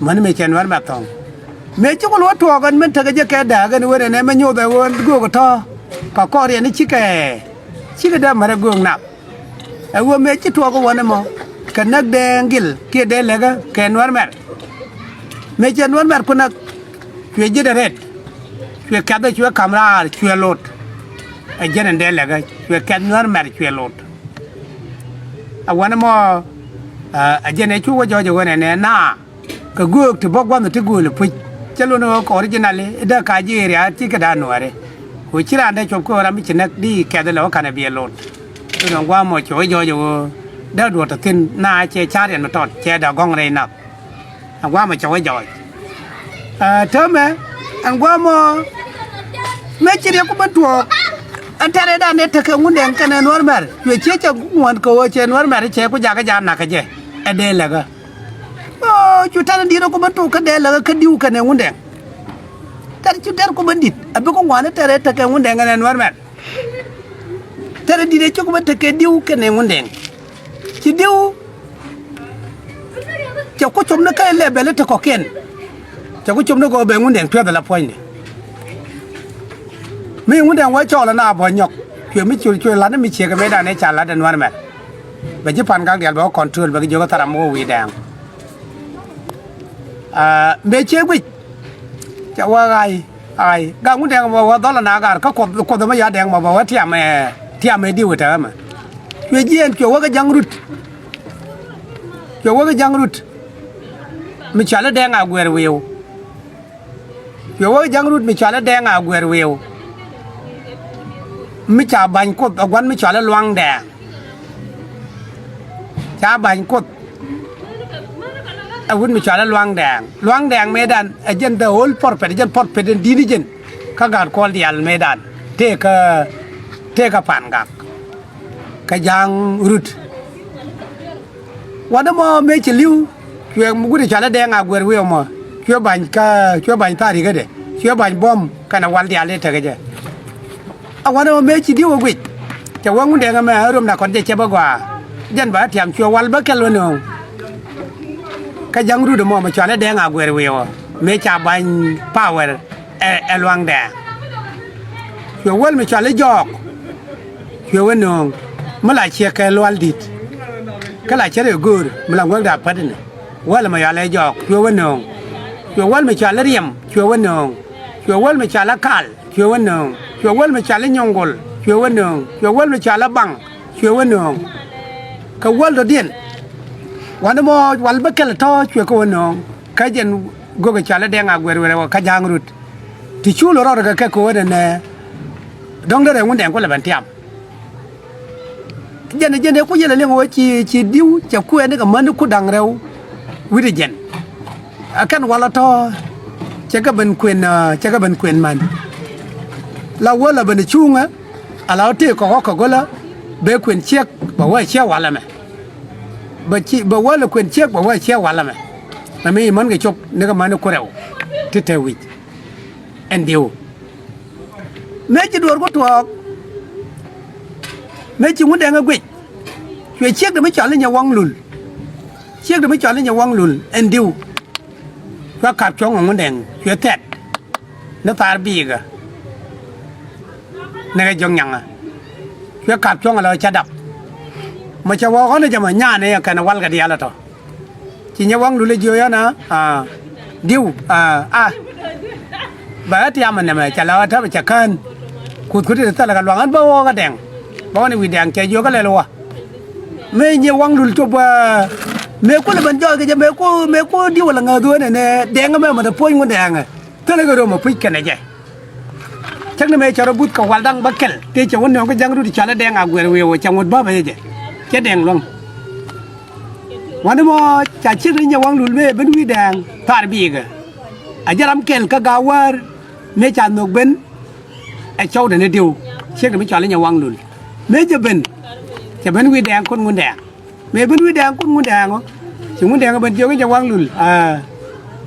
Mäni mëë cɛ Nuɛr Mɛr thɔ̱ŋ. Mëë ci ku luɔt tuɔɔk ɛn min tekɛ jɛ kɛ dääk ɛn wen ɛn ɛmɛ nyoth ɛ ɣöö göök ɛ tɔ̱. Kɛ kɔr yɛn i̱ cikɛ, cikɛ dee märɛ göök nak. Ɛ ɣöö mëë ci tuɔɔk ɛ wän ɛmɔ kɛ näk Dɛŋ Gil kiɛ Dee Lekä kɛ Nuɛr Mɛr. Mëë cɛ Nuɛr Mɛr ku näk, cuɛ ji̱t ɛ rɛt. Cuɛ kɛ̈th ɛ cuɛ ka̱m raar cuɛ lot. Ɛ jɛn ɛn Dee Lekä cuɛ kɛ̈th Nuɛr Mɛr cuɛ lot. Ɛ wän ɛmɔ, ɛ jɛn ɛ cu wä jɔɔc ɛ ɣöö nɛnɛ naa. Kɛ göök ti bä gua̱nh ti gööl puc. Cä lon ɣöö kɛ original i̱ dee kac ji̱ area ti kɛ da̱a̱n Nuääri. Kɛ ɣöö ci raan dee cuɔp kä ɣöö ram mi ci näk di kɛth ilɛ wä ka̱n ɛ biɛ lot. Lon ɣöö gua̱a̱mɔ cɛ wä jɔɔc ɣöö dee duɔ̱ɔ̱r tɔ thi̱n naa cɛ ca̱r yɛn mi tɔt cɛ dee gɔ̱ŋ rɛy nath. Ɛn gua̱a̱mɔ cɛ wä jɔɔc. Ɛ täämɛ ɛn gua̱a̱mɔ mëë ci riɛk ku ben tuɔɔk. Ɛn tɛ̈rɛ dan dee tekɛ Ŋundɛŋ kɛnɛ Nuɛr Mɛr cuɛ ciec cɛ ŋuɔ̱n kɛ ɣöö cɛ Nuɛr Mɛr cɛ ku jakä ja̱a̱n nakä jɛ. Ɛ Dee Lekä. Ɣöö cu tɛ̈r in di̱t rɔ ku ben tok kä Dee Lekä kä di̱w kɛnɛ Ŋundɛŋ. Tɛ̈r cu tɛ̈r ku ben di̱t a bikɛ ŋuan i̱ tɛ̈r ɛ tekɛ Ŋundɛŋ ɛn ɛ Nuɛr Mɛr. Tɛ̈r in di̱t ɛ cuk ben tekɛ di̱w kɛnɛ Ŋundɛŋ. Ci di̱w cɛ ku cop ni kä ilɛ bɛl i̱ te kɔ̱kiɛn. Cɛ ku cop ni kɛ ɣöö bɛ Ŋundɛŋ tuɛth ala puɔ̱nydɛ. Mi Ŋundɛŋ wä cɔɔl ɛn a buɔ̱ny nyɔk. Cuɛ mi cuɛ cuɛ la̱t ni mi ciek ɛ mëëdan ëë ca la̱t ɛ Nuɛr Mɛr. Bɛ ji̱ Pa̱n Gak diaal bɛ wä control bɛ kɛ jiök ɛ thar am wä wi̱i̱ dɛɛŋ. Mëë ciek guic. Cɛ wä ɣa̱a̱y ɣa̱a̱y Gak Ŋundɛŋ mɔ wä dhɔl ɛn a gar kä Kuoth Kuoth ɛmɔ ya Dɛŋ mɔ bɛ wä tiam ɛ tiam ɛ di̱w ɛ tɛ̈ ɛmɛ. Cuɛ jiɛɛn cuɛ wä kä Ja̱ŋ Rut. Cuɛ wä kä Ja̱ŋ Rut. Mi cɔal i̱ Dɛŋ Aguɛɛr Wi̱i̱w. Cuɛ wä kä Ja̱ŋ Rut mi cɔal i̱ Dɛŋ Aguɛɛr Wi̱i̱w. Mi ca ba̱ny Kuoth ɛ gua̱n mi cɔal i̱ Luaŋ Dɛŋ. Ca ba̱ny Kuoth. Ɛ wut mi cɔal i̱ Luaŋ Dɛŋ. Luaŋ Dɛŋ mëëdan ɛ jɛn the whole purpose, jɛn purpose in di̱t ni jɛn. Kä gaat kuɔl diaal mëëdan. Tëëkä, tëëkä Pa̱n Gak. Kä Ja̱ŋ Rut. Wanɛ mɔ mëë ci li̱w, cuɛ mi wut cɔal i̱ Dɛŋ Aguɛɛr Wi̱i̱ ɛmɔ, cuɛ ba̱ny kä, cuɛ ba̱ny tha̱a̱r rikädɛ, cuɛ ba̱ny buɔ̱m kɛnɛ wal diaal i̱ tekɛ jɛ. A wanɛ mɔ mëë ci di̱w ɛ guic, cɛ wä Ŋundɛŋ ɛmɛ ɛ rom na kɔn jɛ cɛ bä gɔaa. Jɛn bä tiam cuɛ wal bä kɛl wä nööŋ. Kä Ja̱ŋ Rut ɛmɔ mɛ cɔal i̱ Dɛŋ Aguɛɛr Wi̱i̱ ɔ, mëë ca ba̱ny power ɛ, ɛ Luaŋ Dɛŋ. Cuɛ wäl mi cɔal i̱ Jɔɔk. Cuɛ wä nööŋ mi la ciɛ kɛ lual di̱t. Kä la cär ɛ göör mi la ŋuäkdɛ a pätdinɛ. Wäl mi cɔal i̱ Jɔɔk cuɛ wä nööŋ. Cuɛ wäl mi cɔal i̱ Riɛm cuɛ wä nööŋ. Cuɛ wäl mi cɔal i̱ Kal cuɛ wä nööŋ. Cuɛ wäl mi cɔal i̱ Nyɔŋgol cuɛ wä nööŋ. Cuɛ wäl mi cɔal i̱ Baŋ cuɛ wä nööŋ. Kɛ wäl dɔ̱diɛn. Wanɛ mɔ wal bä kɛl tɔ̱ cuɛ kɛ wä nööŋ. Kä jɛn gök ɛ cɔal i̱ Dɛŋ Aguɛɛr Wi̱i̱ ɛ wä kä Ja̱ŋ Rut. Ti cu lɔ rɔɔdɛ kɛ kɛ ko̱o̱dɛ nɛ. Dɔ̱ŋ derɛ Ŋundɛŋ kulɛ ben tiam. Jɛn jɛn ɛ ku yɛl ɛ liŋ ɣöö ci ci di̱w cɛ kuɛɛni kɛ mäni ku da̱ŋ rɛw wi̱cdɛ jɛn. Ɛ kɛn walɛ tɔ̱ cɛ kɛ ben kuën, cɛ kɛ ben kuën man. La wä la ben cuŋä ala ɣä tëë kɔk ɣä kɛ go̱lä bɛ kuën ciek bɛ wä ciɛ walɛ mɛ. Bɛ ci bɛ wä la kuën ciek bɛ wä ciɛ walɛ mɛ. Mɛ mi män kɛ cop ni kɛ mäni ku rɛw ti te wi̱c. Ɛn diw mëë ci duɔ̱ɔ̱r ku tuɔɔk. Mëë ci Ŋundɛŋ ɛ guic cuɛ ciekdɛ mi cɔal i̱ Nyɛwaŋ Lul. Ciekdɛ mi cɔal i̱ Nyɛwaŋ Lul ɛn diw. Cuɛ kap cuɔ̱ŋ ɛ Ŋundɛŋ cuɛ thɛt ni thaar biikä. Ni kɛ jiɔk nyaŋä cuɛ kap cuɔ̱ŋ ɛ la ca dap. Mɔ cɛ wä ɣɔ̱n ɛ jɛ mɔ nyaanɛ ɛ kɛn ɛ walkɛ diaal ɛ tɔ̱. Ci Nyɛwaŋ Lul ɛ jiök yɛn a diw a bɛ ɣä tiam ɛ nɛmɛ cɛ la ɣä täpɛ cɛ kään. Kuth kuthi thilɛ kɛ luaŋ ɣän bä ɣɔɔk ɛ Dɛŋ bä ɣän ɛ wi̱i̱ Dɛŋ cɛ jiök ɛ lɛl wä. Mëë Nyɛwaŋ Lul cop bä mëë kulɛ ben jɔɔk kɛ jɛ mëë ku mëë ku diw ɛ la ŋääth ɣän ɛnɛ Dɛŋ ɛmɛ mɛ te puɔ̱ny Ŋundɛŋ ɛ thilɛ kɛ röm ɛ puc kɛnɛ jɛ. Cäŋ ni mëë cɛ rɔ buth kɛ wal da̱ŋ bä kɛl tëë cɛ wä nööŋ kä ja̱ŋ rut cɔalɛ Dɛŋ a guɛr wi̱i̱ wä cɛ ŋut bä bä yecɛ cɛ Dɛŋ luäŋ. Wani mɔ ca ciek ni Nyɛwaŋ Lul mëë ben wi̱i̱ Dɛŋ thaar biikä. A jɛ ram kɛl kä ga̱a̱ wäär mëë ca nhök ben. Ɛ cɔwdɛ ni diw ciek ni mi cɔal i̱ Nyɛwaŋ Lul mëë jɛ ben. Cɛ ben wi̱i̱ Dɛŋ kun Ŋundɛŋ. Mëë ben wi̱i̱ Dɛŋ kun Ŋundɛŋ ɔ ci Ŋundɛŋ ɔ ben jiök i̱ Nyɛwaŋ Lul a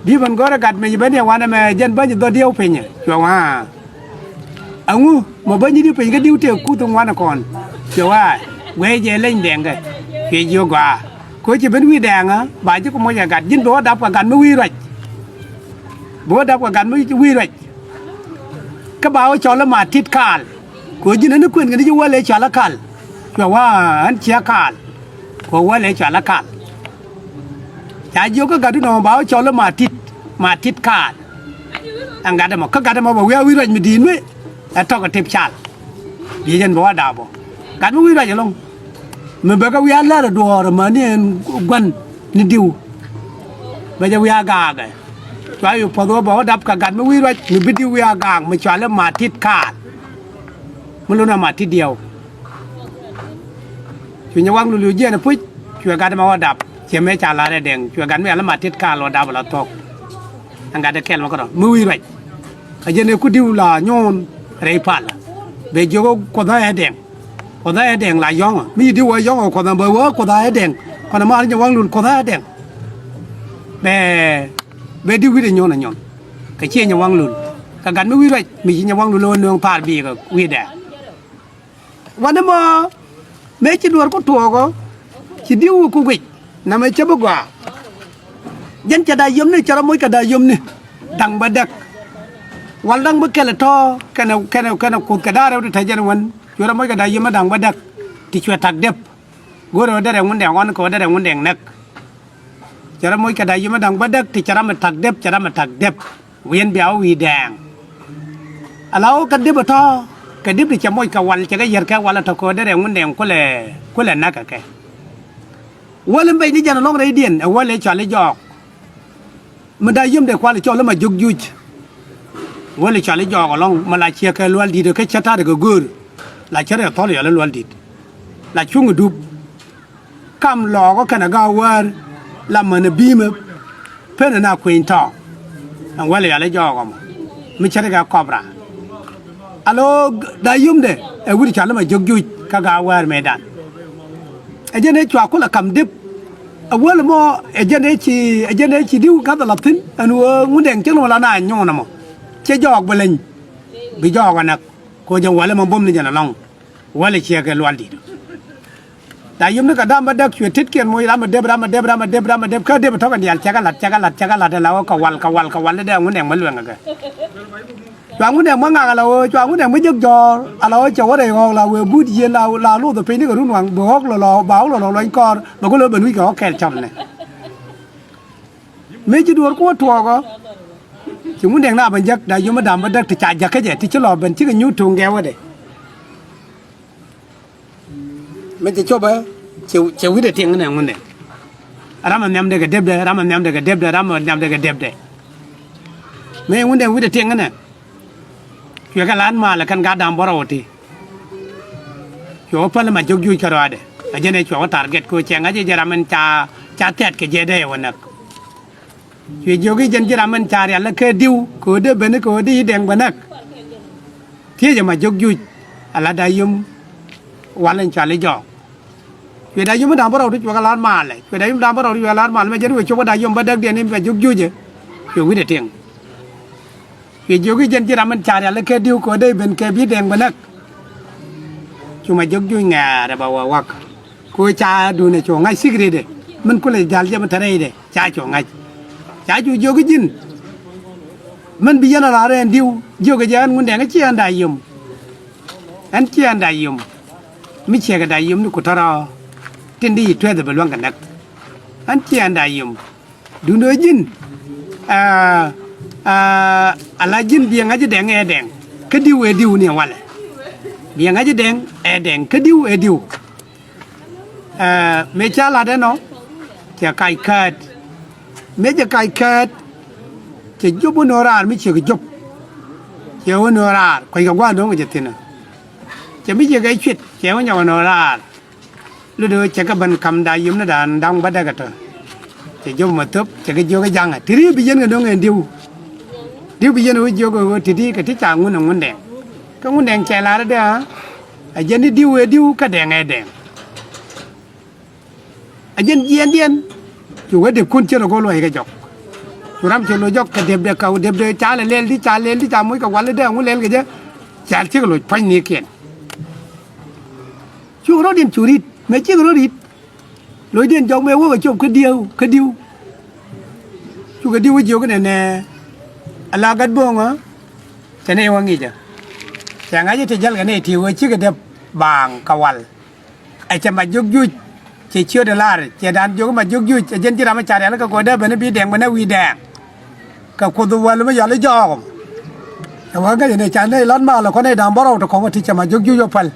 di̱i̱ ben gɔ̱rä gat mëë ci ben yɛ wanɛ mɛ jɛn bäny dhɔ diɛw pinyɛ cuɛ wa̱a̱. Aŋu mɔ bäny i̱ di̱ piny kä di̱w tëë kuth in wanɛ kɔn cuɛ wa̱a̱. Guɛy jɛ leny Dɛŋkɛ cuɛ jiök gɔaa. Kɛ ɣöö ci ben wi̱i̱ Dɛŋ ɛ ba ji̱ ku moc ɛ gat ji̱n bi wä dap kɛ gat mi wi̱i̱ ruac. Bi wä dap kɛ gat mi wi̱i̱ ruac. Kä ba wä cɔl i̱ Matit Kaal. Kɛ ɣöö ji̱n ɛn i̱ kuën kɛn i̱ ci wäl ëë cɔal i̱ Kaal. Cuɛ wa̱a̱ ɛn ciɛ Kaal. Kɛ ɣöö wäl ëë cɔal i̱ Kaal. Ca jiök kä gatdu nɔmɔ ba wä cɔl i̱ Matit, Matit Kaal. Ɛn gat ɛmɔ kä gat ɛmɔ bɛ wiaa wi̱i̱ ruac mi di̱i̱t mi ɛ tɔk ɛ tip cal. Biɛ jɛn bɛ wä dap ɔ gat mi wi̱i̱ ruac ɛlɔ̱ŋ. Mi bɛ kɛ wiaa lär ɛ duɔ̱ɔ̱r ɛmäni ɛn gua̱n ni diw. Bɛ jɛ wiaa gaakɛ. Cua yɛ puɔ̱th ɣöö bɛ wä dap kɛ gat mi wi̱i̱ ruac mi bi diw wiaa gaak mi cɔal i̱ Matit Kaal. Mi lun ɛ Matit Diɛw. Cu Nyɛwaŋ Lul yu jiɛɛn ɛ puc cuɛ gat ɛmɛ wä dap ciɛ mëë ca la̱r ɛ Dɛŋ cuɛ gat mi cɔal i̱ Matit Kaal wä dap ala thuɔ̱k. Ɛn gat ɛ kɛl mɛ kärɔ̱ mi wi̱i̱ ruac. Ɛ jɛn ɛ ku diw la nyuun rɛy pal. Bɛ jiök ɛ Kuoth ɛ Dɛŋ. Kuoth ɛ Dɛŋ la yɔ̱ŋä mi ci diw wä yɔ̱ŋä Kuoth ɛ bɛ wä Kuoth ɛ Dɛŋ. Kɔn ɛ maar Nyɛwaŋ Lul Kuoth ɛ Dɛŋ. Bɛ bɛ diw wi̱cdɛ nyuun ɛ nyuun. Kɛ ciɛ Nyɛwaŋ Lul kɛ gat mi wi̱i̱ ruac mi ci Nyɛwaŋ Lul ɛ wä nööŋ thaar biikä wi̱i̱ Dɛŋ. Wanɛ mɔ mëë ci duɔ̱ɔ̱r ku tuɔɔk ɔ ci diw ku guic namɛ cä bi gɔaa. Jɛn cɛ da̱a̱ yomni cɛ rɔ moc kɛ da̱a̱ yomni da̱ŋ bä däk. Wal da̱ŋ bi kɛl ɛ tɔ̱ kɛnɛ kɛnɛ kɛnɛ kuth kɛ da̱a̱ rɛw ti te jɛn wän cuɛ rɔ moc kɛ da̱a̱ yomni da̱ŋ bä däk. Ti cuɛ tak dep go̱o̱rɛ ɣöö derɛ Ŋundɛŋ ɣɔn kɛ ɣöö derɛ Ŋundɛŋ näk. Cɛ rɔ moc kɛ da̱a̱ yomni da̱ŋ bä däk ti cɛ ram ɛ tak dep cɛ ram ɛ tak dep. Wi̱i̱ ɛn bia wä wi̱i̱ Dɛŋ. Ala wä kä dip ɛ tɔ̱ kɛ dip ti cɛ moc kɛ wal cɛ kɛ yɛr kɛ wal ɛ tɔ̱ kɛ ɣöö derɛ Ŋundɛŋ kulɛ kulɛ näk kɛ kɛ. Wäl in bɛc ni jɛn ɛlɔ̱ŋ rɛydiɛn ɛ wäl ëë cɔal i̱ Jɔɔk. Mi da̱a̱ yomdɛ kual i̱ cɔl i̱ ma jiök juuc. Wäl i̱ cɔal i̱ Jɔɔk ɛlɔ̱ŋ mi la ciɛ kɛ lual di̱t kä cä ta̱t kɛ göör. La cä rɛ thɔl yɔl i̱ lual di̱t. La cuŋ i̱ dup. Kam lɔɔkä kɛnɛ ga̱a̱ wäär la mänä bi̱i̱mä. Penɛ na kueny tɔ̱ ɛn wäl yɔal i̱ Jɔɔk ɔmɔ mi ce̱tkɛ kɔp raar. Alo da̱a̱ yomdɛ ɛ wi̱r cɔal i̱ ma jiök juuc kä ga̱a̱ wäär mëëdan. Ɛ jɛn ëë cua kulɛ ka̱m dep. Ɛ wäl mɔ ɛ jɛn ëë ci ɛ jɛn ëë ci di̱w ga̱th ala thi̱n ɛn ɣöö Ŋundɛŋ cieŋ nɔmɔ la na nyuun ɛmɔ. Cɛ Jɔɔk bi leny bi Jɔɔk ɛ näk. Kɛ ɣöö jɛn wäl ɛmɔ bom ni jɛn ɛlɔ̱ŋ. Wäl ɛ ciɛ kɛ lual di̱t. Da̱a̱ yomni kɛ da̱a̱ bä däk cuɛ tetkiɛn moc ram ɛ dep ram ɛ dep ram ɛ dep ram ɛ dep kä dep ɛ tɔ̱ kɛ diaal cɛ kɛ la̱t cɛ kɛ la̱t cɛ kɛ la̱t ala ɣöö kɛ wal kɛ wal kɛ wal dee Ŋundɛŋ mi luɛŋ kɛ kɛ. Cua Ŋundɛŋ mi ŋak ala ɣöö cua Ŋundɛŋ mi jek jɔ̱ɔ̱r ala ɣöö cɛ wä rɛy ɣɔɔk la wëë but yieen la la loth ɛ piny ni kɛ run waŋ bi ɣɔ̱k lɔ lɔ ba ɣɔ̱k lɔ lɔ luɔny kɔɔr bɛ kɛ lo̱ ben wi̱c kɛ ɣɔ̱k kɛɛl cɔl nɛ. Mëë ci duɔ̱ɔ̱r kuɔ tuɔɔkɔ. Ci Ŋundɛŋ na ben jäk da̱a̱ yom mi da̱a̱ bä däk ti ca jäk kä jɛ ti ci lɔ ben cikɛ nyuut tuŋ gɛwädɛ. Mi cɛ copɛ cɛ wi̱cdɛ tiɛŋ nɛ Ŋundɛŋ. Ram ɛ nhiamdɛ kɛ depdɛ ram ɛ nhiamdɛ kɛ depdɛ ram ɛ nhiamdɛ kɛ depdɛ. Mëë Ŋundɛŋ wi̱cdɛ tiɛŋ nɛ. Cuɛ kɛ la̱t malɛ kɛn gat da̱a̱ bä rɔw ti. Cuɛ wä päl ma jiök juuc kärɔaadɛ. Ɛ jɛn ɛ cuɛ wä target kɛ ɣöö cɛ ŋa̱c ɛ jɛn ram ɛn ca, ca thɛt kɛ jɛ dee wä näk. Cuɛ jiök i̱ jɛn ji̱ ram ɛn ca rial ɛ kɛ di̱w kɛ ɣöö dee ben kɛ ɣöö dee i̱ dɛŋ bɛ näk. Thiecɛ Majök Juuc ala Dayom wal ɛn cɔal i̱ Jɔɔk. Cuɛ Dayom i̱ da̱ŋ bä rɔw ti cuɛ kɛ la̱r malɛ. Cuɛ Dayom da̱ŋ bä rɔw ti cuɛ kɛ la̱r malɛ mɛ jɛn wëë cop kä Dayom bä däkdiɛn i̱ Majök Juuc ɛ. Cuɛ wi̱cdɛ tiɛŋ. Cuɛ jiök i̱ jɛn ji̱ ram in ca rial i̱ kɛ di̱w kɛ ɣöö dee ben kɛ bi dɛŋ bɛ näk. Cu Majök Juuc ŋɛ̈ɛ̈r ɛ bɛ wä wäk. Kɛ ɣöö ca duundɛ cu ŋa̱c secret ɛ min kulɛ jäl jɛ mi te rɛydɛ ca cu ŋa̱c. Ca cu jiök i̱ ji̱n min bi yɛn a raar ɛn di̱w jiök ɛ jɛ ɛn Ŋundɛŋ i̱ ci ɛn Dayom. Ɛn ci ɛn Dayom mi ciɛkɛ Dayom ni ku tɔ̱rɔ tin di yi tuɛth ɛ bɛ luäŋ kɛ näk. Ɛn ci ɛn Dayom. Duundɛ ji̱n, aa, aa, ala ji̱n biɛ ŋa̱c i̱ dɛŋ ɛ dɛŋ kä di̱w ɛ di̱w ni walɛ. Biɛ ŋa̱c i̱ dɛŋ ɛ dɛŋ kä di̱w ɛ di̱w. Aa, mëë ca lat ɛnɔ cɛ kac käät. Mëë cɛ kac käät cɛ jop wä nöö raar mi ciek jop. Cɛ wä nöö raar kuackɛ gua̱a̱r do̱ŋ kɛ cɛ thi̱n ɛ. Cɛ mi ciek ɛ cuet cɛ wä nyɔk ɛ nöö raar. Lotdɛ ɣöö cɛ kɛ ben ka̱m Dayom ni da̱a̱n da̱ŋ bädäk ɛ tɔ. Cɛ jop mɔ thöp cɛ kɛ jiök ɛ ja̱ŋɛ ti ri bi yɛn kɛ no̱ŋ ɛn di̱w. Di̱w bi yɛn ɣöö jiök ɛ ɣöö ti ti kɛ ti ca ŋun ɛ Ŋundɛŋ. Kä Ŋundɛŋ cɛ la̱r ɛ dee ɣä ɛ jɛn ni di̱w ɛ di̱w kä dɛŋ ɛ dɛŋ. Ɛ jɛn jiɛɛndiɛn cu wä depkun cien ɛ go̱o̱l wä i̱ kɛ jɔk. Cu ram cɛ lo̱c jɔk kɛ depdɛ kɛ depdɛ ca lɛ lɛl di ca lɛl di ca moc kɛ wal i̱ dee ŋun lɛl kɛ jɛ. Ca cikɛ lo̱c pua̱nynikiɛn. Cukɛ rɔ̱diɛn cu ri̱t mëë cikɛ rɔ̱ ri̱t. Lo̱cdiɛn jɔk mëë wä kɛ cop kä di̱w kä di̱w. Cukɛ di̱w wä jiök inɛnɛ ala gat bo̱o̱ŋä. Cɛ nɛy wä ŋi̱cä cɛ ŋa̱c i̱ ti jäl kɛ nɛy ti wä cikɛ dep baaŋ kɛ wal. Ɛ cɛ Majök Juuc cɛ ciötdɛ lar cɛ da̱a̱n jiök i̱ Majök Juuc ɛ jɛn ji̱ ram i̱ ca rialikä kɛ ɣöö dee ben i̱ bi dɛŋ ben ɛ wi̱i̱ dɛŋ. Kɛ Kuoth wäl mi yɔl i̱ jɔɔk ɛmɔ. Ɛ wä ŋäc inɛ ca nɛy lat mal ɛ kɔn nɛy da̱a̱n bärɔw ti kɔŋ ɛ ti cɛ Majök Juuc wä päl.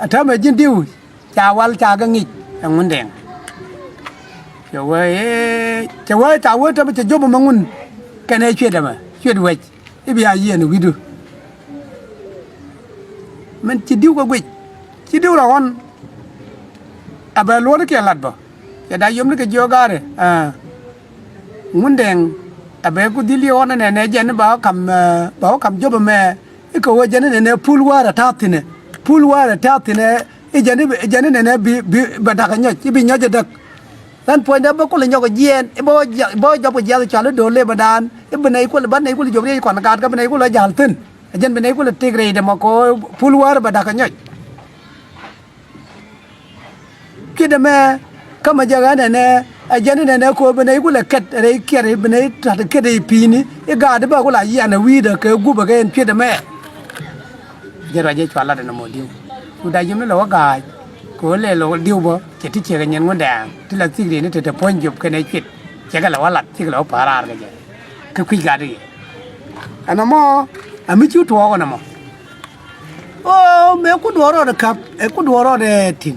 Ɛ täämɛ ji̱n di̱w ca wal ca kɛ ŋi̱c ɛ Ŋundɛŋ. Cɛ wee ee cɛ wee ca wee täämɛ cɛ jop ɛmɛ ŋun kɛnɛ cuet ɛmɛ cuet wec. I̱ bia yiëën wi̱cdu. Min ci di̱w kɛ guic ci di̱w rɔ ɣɔn. A bɛ luɔ̱ɔ̱r kiɛ lat bä cɛ Dayom ni kɛ jiök ga̱a̱ri. Ŋundɛŋ a bɛ ku dhil yiëë ɣɔn ɛnɛ nɛ jɛn ba wä ka̱m ba wä ka̱m jop ɛmɛ. I̱ kɛ ɣöö jɛn inɛnɛ pul wäär a ta̱a̱ thi̱nɛ pul wäär a ta̱a̱ thi̱nɛ. I̱ jɛn i̱ jɛn inɛnɛ bi bi bɛ da̱k ɛ nyɔc i̱ bi nyɔc ɛ däk. Ɣän puɔ̱nydä bä kulɛ nyɔk ɛ jiɛɛn i̱ bä wä jɔp kɛ jiath cɔal i̱ do̱r lëë bä daan i̱ bi nɛy kulɛ bä nɛy kulɛ jop riɛc kɔn gaat kä bi nɛy kulɛ jäl thi̱n. Ɛ jɛn bi nɛy kulɛ tëk rɛydɛ mɔ kɛ ɣöö pul wäär bɛ da̱k ɛ nyɔc. Cuet ɛmɛ kä mɛ jɛ ɣän ɛnɛ ɛ jɛn inɛnɛ ko̱o̱p bi nɛy kulɛ kɛt rɛy kiɛt bi nɛy ta̱t kɛt rɛy pi̱i̱ni i̱ gaat i̱ bä kulɛ a yian ɛ wi̱i̱dä kɛ gup ɛ kɛ ɛn cuet ɛmɛ. Jɛ ruac jɛ cua lat ɛn ɛmɔ di̱w cu da̱c yim ni lɛ wä ga̱a̱c. Kɛ ɣöö lɛ lɔ di̱w bä cɛ ti ciek ɛ nyin Ŋundɛŋ ti la thik rieni te te puɔ̱ny jop kɛnɛ cuet. Cɛ kɛ lɛ wä lat cikɛ lɛ wä pa̱a̱r raar kɛ jɛ. Kɛ kui̱c gat i̱ ɛn ɛmɔ ɛ mi ci tuɔɔk ɛn ɛmɔ. Ɣöö mëë ku duɔɔr rɔɔdɛ käp ɛ ku duɔɔr rɔɔdɛ ti̱n.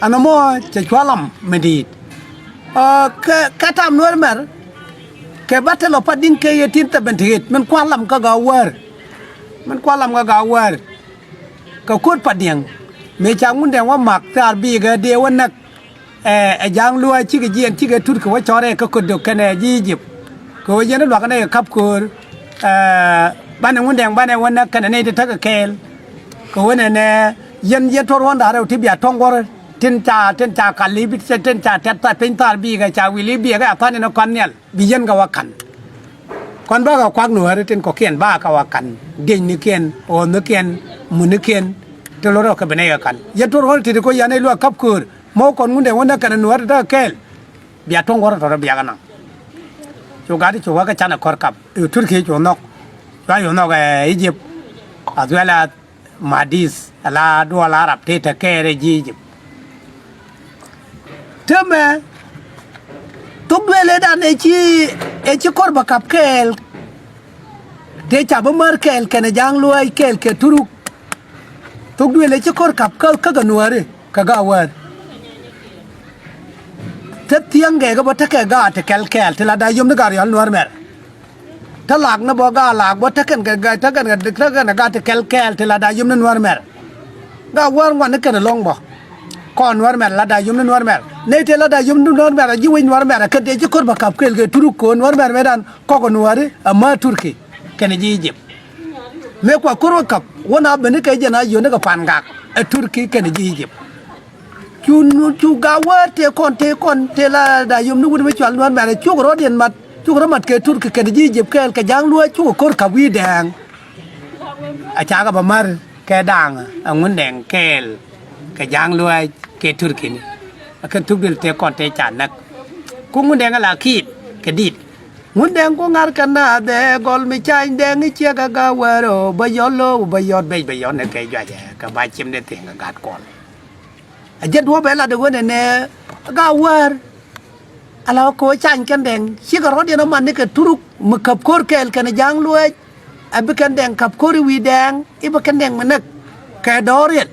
Ɛn ɛmɔ cɛ cua lam mi di̱i̱t. Ɣöö kɛ kɛ tam Nuäär mɛr kɛ bä te lɔ pat di̱ŋ kɛ yɛ tin thɛbɛn ti ɣet min kua̱r lam kä ga̱a̱ wäär. Min kua̱r lam kä ga̱a̱ wäär. Kɛ ko̱t pat diɛŋ mëë ca Ŋundɛŋ wä mak thaar bi̱i̱kɛ dee wä näk. Ɛ ɛ ja̱a̱ŋ luaac cikɛ jiɛɛn cikɛ tut kɛ wä cɔrɛ kä köt dök kɛnɛ ji̱ Ijip. Kɛ ɣöö yɛn i̱ luakä nɛy kɛ ka̱p köör. Ɛ banɛ Ŋundɛŋ banɛ wä näk kɛnɛ nɛy ti täk kɛ kɛɛl. Kɛ ɣöö nɛnɛ yɛn yɛn tuɔr ɣɔ̱n da̱ŋ rɛw ti bia tuɔ̱ŋ guɔ̱r tin ca tin ca kal i̱ tin ca tɛ̈th piny thaar bi̱i̱kɛ ca wi̱l i̱ biɛkɛ a tha̱a̱n in ɛ kɔn nhial. Bi yɛn kɛ wä ka̱n. Kɔn bakɛ kuak Nuääri tin kɔ̱kiɛn bakɛ wä ka̱n. Diecnikiɛn ɣɔ̱ɔ̱thnikiɛn munikiɛn. Ti lo̱r ɛ kɛ bi nɛy kɛ ka̱n yɛn tuɔr ɣɔ̱n ti̱ti̱ ko̱ yan i̱ luaak ka̱p köör. Mɔ kɔn Ŋundɛŋ wä näk kɛnɛ Nuäär ti täk kɛɛl. Bia tuɔ̱ŋ guɔ̱r tɔ̱tɔ̱ biakɛ naŋ. Cu gat i̱ cu wä kä canɛ kɔr kap i̱ Turki cu nhɔk. Cua cu nhɔk ɛ Ijip. As well as Madis ala duɔl Arab tëë te kɛɛr ɛ ji̱ Ijip. Tëmɛ thok duëël ëëdan ëë ci ëë ci kɔr bɛ kap kɛɛl. Tëë ca bä mär kɛɛl kɛnɛ ja̱a̱ŋ luaac kɛɛl kɛ Turuk. Thok duëël ëë ci kɔr kap kä kä kɛ Nuääri kɛ ga̱a̱ wäär. Te thiäŋ gɛɛkä bä tekɛ ga̱a̱ ti kɛl kɛɛl ti la da̱c yom ni ga̱a̱ riɔ̱l Nuäär mɛr. Te lak ni bä ga̱a̱ lak bä tekɛn kɛ tekɛn kɛ tekɛn kɛ ga̱a̱ ti kɛl kɛɛl ti la da̱c yom ni Nuäär mɛr. Ga̱a̱ wäär ŋuan ni kɛn ɛlɔ̱ŋ bä. Kɔn Nuäär mɛr la da̱a̱ yom ni Nuäär mɛr. Nɛy tëë la da̱a̱ yom ni Nuäär mɛr a ji̱ wec Nuäär mɛr a kän tëë ci ko̱r bä kap kɛɛl kɛ Turuk kɛ ɣöö Nuäär mɛr mëë dan kɔk Nuääri a mä Turki kɛnɛ ji̱ Ijip. Mëë kua ko̱r wä kap wä na ben ni kɛ jɛn a yio̱n ni kɛ pa̱n gak ɛ Turki kɛnɛ ji̱ Ijip. Cu nu, cu Gawär tëë kɔn, tëë kɔn, tëë la da̱a̱ yom ni wut mi cual Nuäär mɛr a cuk rɔ̱diɛn mat, cuk rɔ̱ mat kɛ Turki kɛnɛ ji̱ Ijip kɛɛl kɛ Ja̱a̱ŋ Luääc cukɛ ko̱r kap wi̱i̱ Dɛɛŋ. A cakɛ bä mär kɛ da̱a̱ŋ ɛ Ŋundɛŋ kɛɛl kɛ Ja̱a̱ŋ Luääc kɛ Turkini. Ɛ kɛn thuk duël tëë kɔn tëë ca näk. Ku Ŋundɛŋ ɛ la kiit kɛ di̱t. Ŋundɛŋ ku ŋa̱r kɛ naath ɛ gɔl mi cany Dɛŋ i̱ ciek ɛ Gawär ɔ bä yɔl lo̱o̱k bä yɔt bɛc bä yɔt ni kɛ juacɛ kɛ ba cim ni thi̱ŋ kɛ gat kuɔl. A jɛn duɔ̱ɔ̱p ɛ lat ɛ wen ɛnɛ Gawär. Ala kɛ ɣöö cany kɛn Dɛŋ cikɛ rɔ̱diɛn ɔ man ni kɛ Turuk mi käp ko̱r kɛɛl kɛn Ja̱a̱ŋ Luääc. A bi kɛn Dɛŋ käp ko̱r i̱ wi̱i̱ Dɛŋ i̱ bä kɛn Dɛŋ mi näk kɛ dɔɔr riɛl.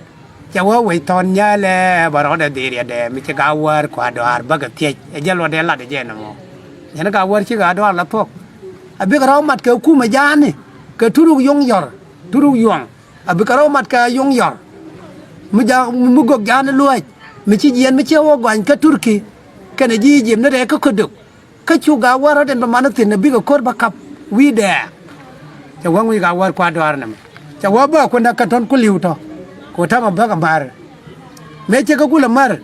Cɛ wä wec thɔn nyälɛ bä rɔɔdɛ dhil riɛtdɛ mi ci Gawär kua dɔaar bäkɛ thiec ɛ jɛ luɔtdɛ lat ɛ jɛ nɔmɔ. Yɛn Gawär cikɛ a dɔaar la thuɔ̱k. A bikɛ rɔ̱ mat kɛ kumɛ ja̱a̱ni kɛ Turuk yo̱ŋ yɔ̱r, Turuk yuɔ̱ŋ. A bikɛ rɔ̱ mat kɛ yo̱ŋ yɔ̱r mi ja̱a̱k mi gök ja̱a̱ni Luääc mi ci jiɛɛn mi ciɛ wä gɔany kä Turki kɛnɛ ji̱ Ijip ni rɛɛ kä Ködök. Kä cu Gawär rɔ̱diɛn bä man thi̱n a bikɛ ko̱r bä kap wi̱i̱ Dɛɛŋ. Cɛ wä ŋuc Gawär kua dɔaar nɛmɛ. Cɛ wä bä ku näk kɛ tɔ̱n ku li̱w tɔ̱. Ku täämɛ bäkɛ mär. Mëë cɛ kɛ kulɛ mär.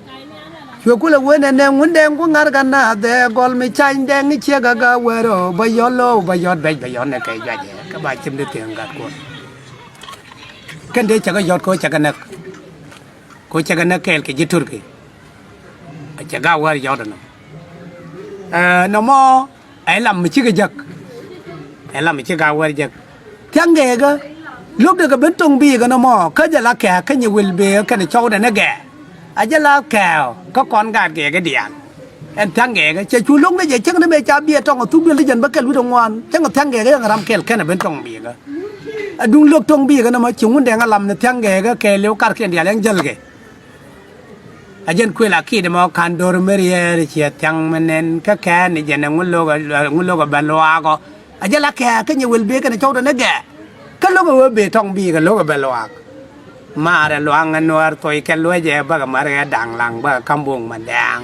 Cuɛ kulɛ wen ɛnɛ Ŋundɛŋ ku ŋa̱r kɛ naath ɛ gɔl mi cany Dɛŋ i̱ ciek ɛ Gawär ɔ bä yɔl lo̱o̱k bä yɔt bɛc bä yɔt ni kɛ juacɛ kɛ ba cim di thi̱ŋ gat kuɔl. Kɛn dee cɛ kɛ yɔt kɛ ɣöö cɛ kɛ näk. Kɛ ɣöö cɛ kɛ näk kɛɛl kɛ ji̱ Turki. A cɛ Gawär yɔt ɛnɔ. Ɛ nɔmɔ ɛ lam mi cikɛ jäk. Ɛ lam mi ci Gawär jäk. Thia̱ŋ gɛɛkä. Lo̱kdɛ kɛ ben to̱ŋ biikä nɔmɔ kä jɛ la kɛ̈ɛ̈k kä nyɛ wël bëë kɛnɛ cɔwdɛ ni gɛɛ. A jɛ la kɛ̈ɛ̈k kä kɔn gaat gɛɛkä diaal. Ɛn thia̱ŋ gɛɛkä cɛ cu lo̱k ni jɛ cäŋ ni mëë ca biɛ tɔŋ a thuk duël ti jɛn bä kɛl wi̱cdɛ ŋuan cäŋ a thia̱ŋ gɛɛkä yɛn ram kɛl kɛnɛ ben tɔŋ biikä. A duŋ lo̱k to̱ŋ biikä nɔmɔ ci Ŋundɛŋ a lam ni thia̱ŋ gɛɛkä kɛɛliw karkiɛn diaal ɛn jälkɛ. A jɛn kuël a ki̱i̱t ɛmɔ ka̱n do̱r mi riɛɛr ciɛ thia̱ŋ mi nɛn kä kɛɛn ni jɛn ɛ ŋun lo̱k ɛ, ŋun lo̱k ɛ bɛ luaak ɔ. A jɛ la kɛɛk kä nyɛ wël bëë kɛnɛ cɔwdɛ ni gɛɛ. Kä lo̱k ɛ wee bëë tɔŋ bi̱i̱kɛ lo̱k ɛ bɛ luaak. Maarɛ luaak ŋä nuäär thoc kɛ luecɛ bäkɛ mär ɣɛ da̱ŋ laŋ bäkɛ ka̱m buɔ̱ŋ ma dɛ̈ɛ̈ŋ.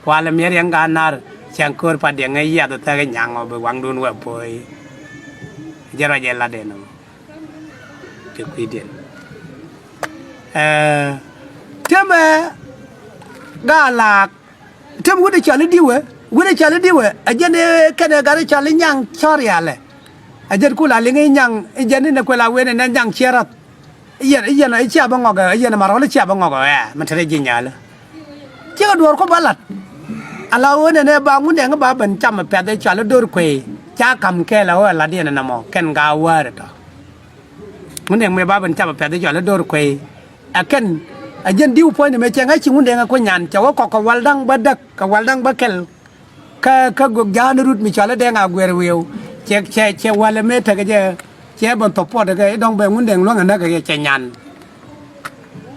Kualɛ miɛt yɛn gaat nar cäŋ köör pat diɛŋ ɛ yiath ɛ thäk ɛ nyaŋ ɔ bi waŋdun wä po̱o̱y. Jɛ ruac ɛ lat ɛn ɔ. Kɛ kui̱diɛn. Ɛɛ, temɛ gaa laak. Tem wut ɛ cɔal i̱ di̱wɛ, wut ɛ cɔal i̱ di̱wɛ ɛ jɛn ɛ kɛnɛ gat ɛ cɔal i̱ nyaŋ cɔ̱rialɛ. Ɛ jɛn kula liŋ i̱ nyaŋ i̱ jɛn inɛ kuɛl a wen inɛ nyaŋ ciɛ rath. I̱ yɛn i̱ yɛn i̱ cia bä ŋɔk ɛ, i̱ yɛn ɛ marɔl i̱ cia bä ŋɔk ɛ ɛ mɛ te rɛ ji̱ nyalä. Cikɛ duɔ̱ɔ̱r kɔ ba lat. Ala ɣöö nɛnɛ ba Ŋundɛŋ ba ben cam ɛ pɛ̈th ɛ cɔal i̱ do̱r kuey ca ka̱m kɛɛl ɛ ɣöö ɛ lat yɛn ɛ nɔmɔ kɛn gaa wäär ɛ tɔ. Ŋundɛŋ mëë ba ben cam ɛ pɛ̈th ɛ cɔal i̱ do̱r kuey. Ɛ kɛn ɛ jɛn di̱w puɔ̱nydɛ mëë cɛ ŋa̱c ci Ŋundɛŋ ɛ kuny nyan cɛ wä kɔk kɛ wal da̱ŋ bä däk kɛ wal da̱ŋ bä kɛl. Kä kä gök ja̱a̱n rut mi cɔal i̱ Dɛŋ Aguer Wi̱i̱w. Cɛ cɛ cɛ wal ɛ mëë tekɛ jɛ cɛ bä thop puɔt kɛ i̱ dɔ̱ŋ bɛ Ŋundɛŋ luäŋ ɛ näk kɛ cɛ nyan.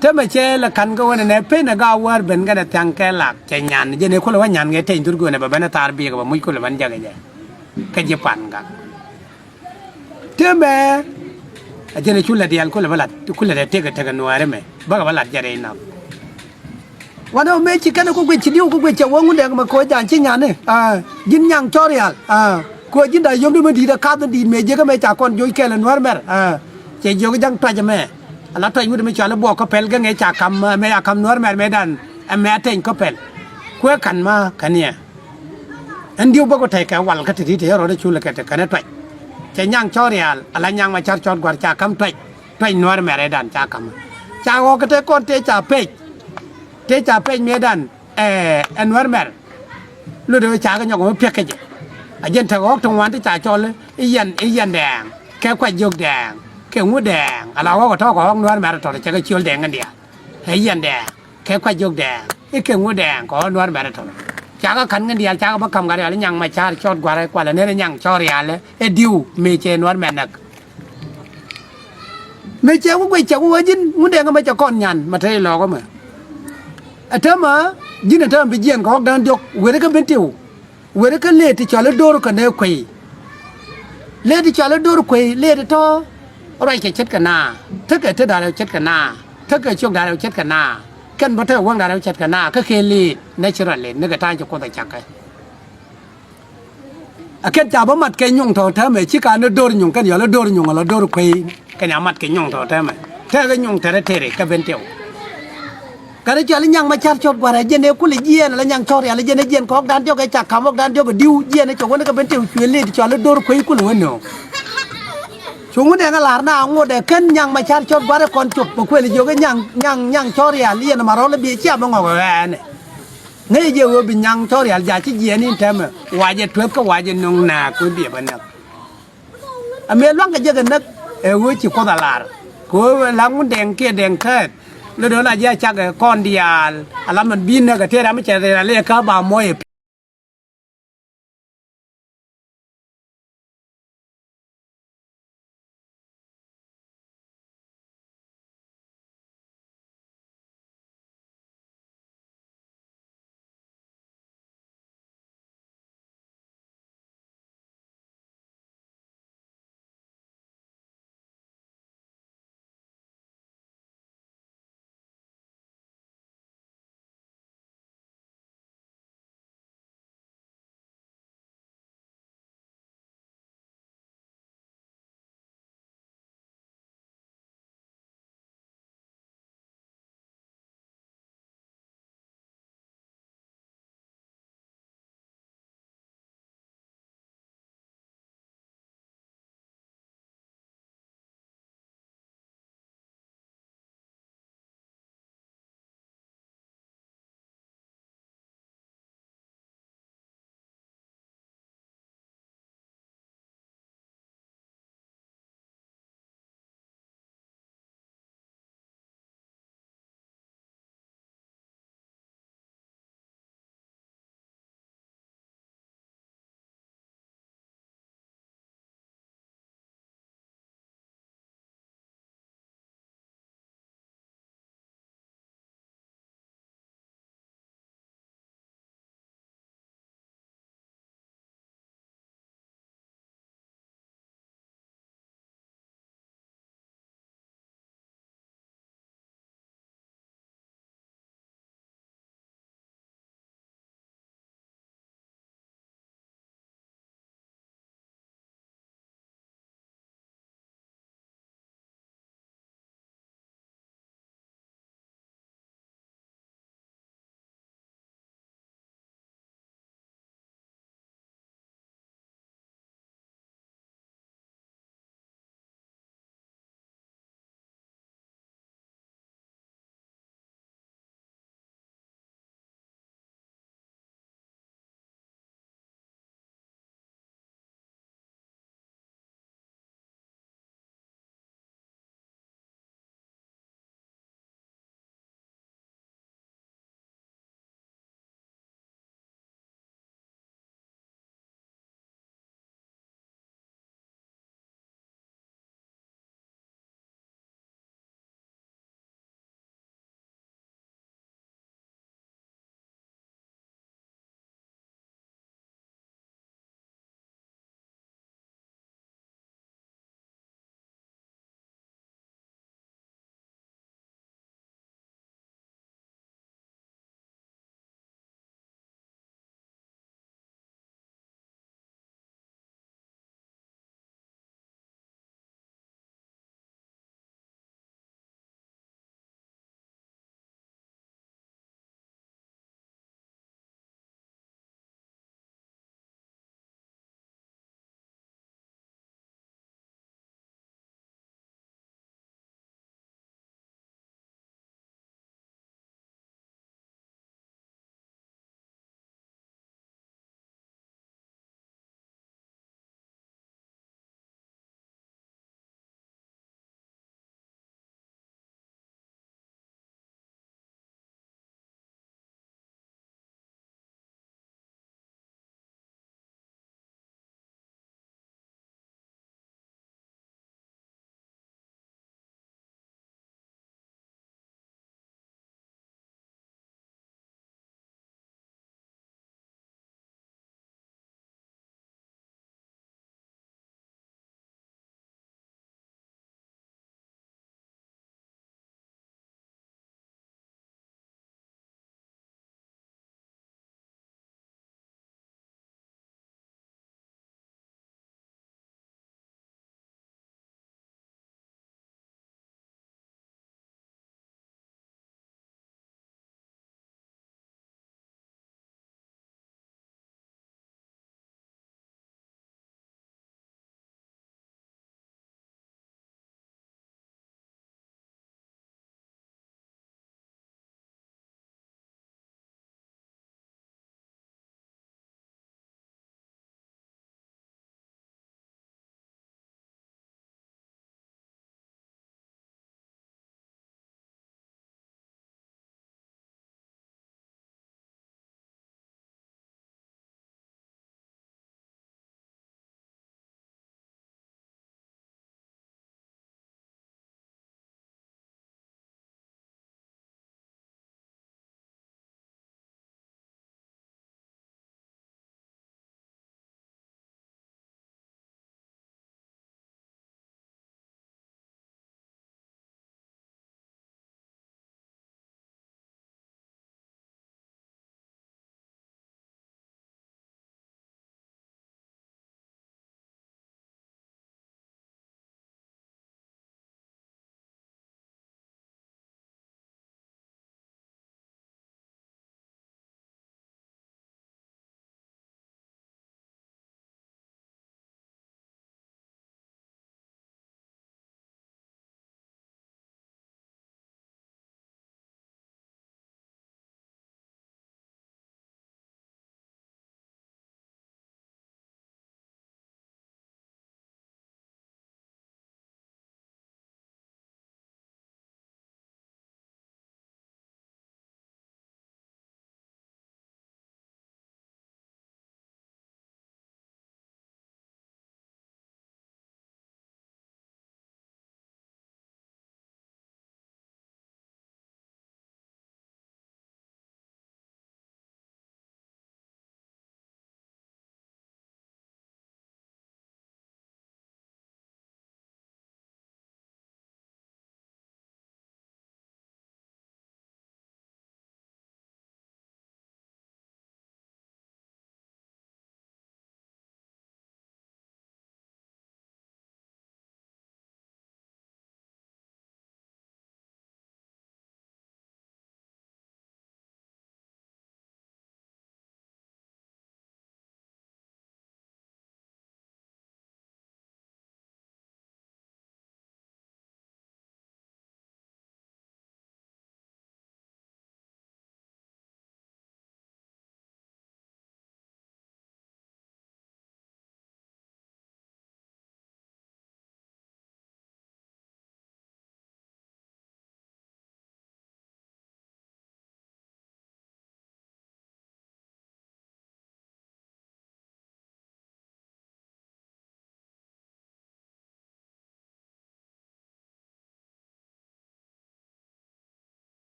Temɛ cɛ lɛ ka̱n kä ɣöö nɛnɛ pen ɛ gaa wäär ben kɛnɛ thia̱ŋ kɛ lak cɛ nyan jɛn ëë kulɛ wä nyan kɛ teny dhur göönɛ bɛ ben ɛ thaar bi̱i̱kɛ bɛ muc kulɛ ben jäk ɛ jɛ. Kä ji̱ pan gak. Temɛ a jɛn cu lɛ diaal kulɛ bä lat kulɛ lɛ tekɛ tekɛ nuääri mɛ bäkɛ bä lat jɛ rɛy nath. Wanɛ mɛ ci kɛnɛ ku guic ci diw ku guic cɛ wä Ŋundɛŋ mɛ koc ja̱a̱n ci nyani. Aa, ji̱n nyaŋ cɔ̱rial. Aa, koc ji̱n da̱a̱ yomdi mɛ di̱i̱t ɛ kath in di̱i̱t mɛ jiäkä mɛ ca kɔn joc kɛɛl ɛ nuäär mɛr. Aa, cɛ jiök ja̱ŋ tuac ɛmɛ. Ala tuac wut ɛmɛ cɔal i̱ buɔk kä pɛl gɛ ŋɛ ca ka̱m mɛ ca ka̱m nuäär mɛr mɛ dan ɛmɛ a teny kä pɛl. Kuɛ ka̱n ma ka̱n yɛ. Ɛn diw bä ku tɛy kɛ wal kä ti̱ti̱ tëë rɔɔdɛ cul kɛ te kɛnɛ tuac. Cɛ nyaŋ cɔ̱ɔ̱rial ala nyaŋ ma ca̱r cɔɔt gua̱r ca ka̱m tuac. Tuac nuäär mɛr ëëdan ca ka̱m. Ca ɣɔɔk kɛ te kɔn tëë ca pec. Tëë ca pec mëëdan ɛ nuäär mɛr. Lotdɛ ɣöö ca kɛ nyɔk ɣöö piɛk kɛ jɛ. A jɛn te ɣɔɔk te ŋuan ti ca cɔl i̱ yɛn i̱ yɛn dɛɛŋ kɛ kuac jiök dɛɛŋ kɛ ŋu dɛɛŋ ala ɣɔɔk ɛ tɔ̱ɔ̱k ɣɔɔk nuäär mɛr tɔt cɛ kɛ ciöl dɛɛŋ in diaal. Ɛ yɛn dɛɛŋ kɛ kuac jiök dɛɛŋ i̱ kɛ ŋu dɛɛŋ kɛ ɣɔɔk nuäär mɛr tɔt. Cakɛ ka̱n ŋän diaal cakɛ bä ka̱m gat rial i̱ nyaŋ ma ca̱r cɔɔt gua̱r ɛ kualɛ nen i̱ nyaŋ cɔɔt rial ɛ diw mëë cɛ nuäär mɛr näk. Mëë cɛ wä guic cɛ wä ji̱n Ŋundɛŋ ɛmɛ cɛ kɔn nyan mɛ te ilɔɔk ɛmɛ. Ɛ täämɛ ji̱n ɛ täämɛ bi jiɛɛn kɛ ɣɔ̱k da̱ŋ diɔ̱k weri kä ben tiw. Weri kä lëë ti cɔal i̱ do̱r kɛ nɛ kuey. Lëë ti cɔal i̱ do̱r kuey lëë ti tɔ̱. Ruac kɛ ce̱tkɛ naa tekɛ te da̱rɛ ce̱tkɛ naa tekɛ ciök da̱rɛ ce̱tkɛ naa. Kɛn bä te wäŋda rɛw cɛt kɛ na kä kɛ liit naturally ni kɛ ta̱a̱ ci Kuoth ɛ cak kɛ. Ɛ kɛn ca bä mat kɛ nyuŋ tɔ̱ täämɛ ci ka ni do̱r nyuŋ kɛn yɔl i̱ do̱r nyuŋ ala do̱r kuey kɛn ca mat kɛ nyuŋ tɔ̱ täämɛ. Tɛkɛ nyuŋ tɛrɛ tɛrɛ kɛ Bentiu. Kɛn i̱ cɔal i̱ Nyaŋ Macar Cɔt Gua̱rɛ jɛn ɛ kulɛ jiɛɛn ala Nyaŋ Cɔrial jɛn ɛ jiɛɛn kɔɔkdan diɔ̱k ɛ ca ka̱m ɔkdan diɔ̱k ɛ di̱w jiɛɛn ɛ cɔk wä ni kɛ Bentiu cuël liit cɔal i̱ do̱r kuey kulɛ wä nööŋ. Cuŋ wä nɛŋ a la̱r na ŋot ɛ kɛn Nyaŋ Macar Cɔt Gua̱rɛ kɔn cop bɛ kuël jiök i̱ Nyaŋ Nyaŋ Nyaŋ Cɔrial yɛn ma rɔl i̱ bi cia bä ŋɔk ɛ ɣɛɛnɛ. Ŋäcɛ jɛ ɣöö bi Nyaŋ Cɔrial ja̱ ci jiɛɛn in täämɛ wacɛ tueth kä wacɛ nöŋ nääk kuëë biɛ bä näk. Ɛ mëë lua̱ŋkɛ jɛ kɛ näk ɛ ɣöö ci Kuoth a la̱r. Kɛ ɣöö la Ŋundɛŋ kiɛ Dɛŋ Tɛɛth lotdɛ ɣöö la ji̱ a cak ɛ kɔn diaal ala man bi näk ɛ tëë ram mi cɛ rɛl ɛ kä ba muɔc ɛ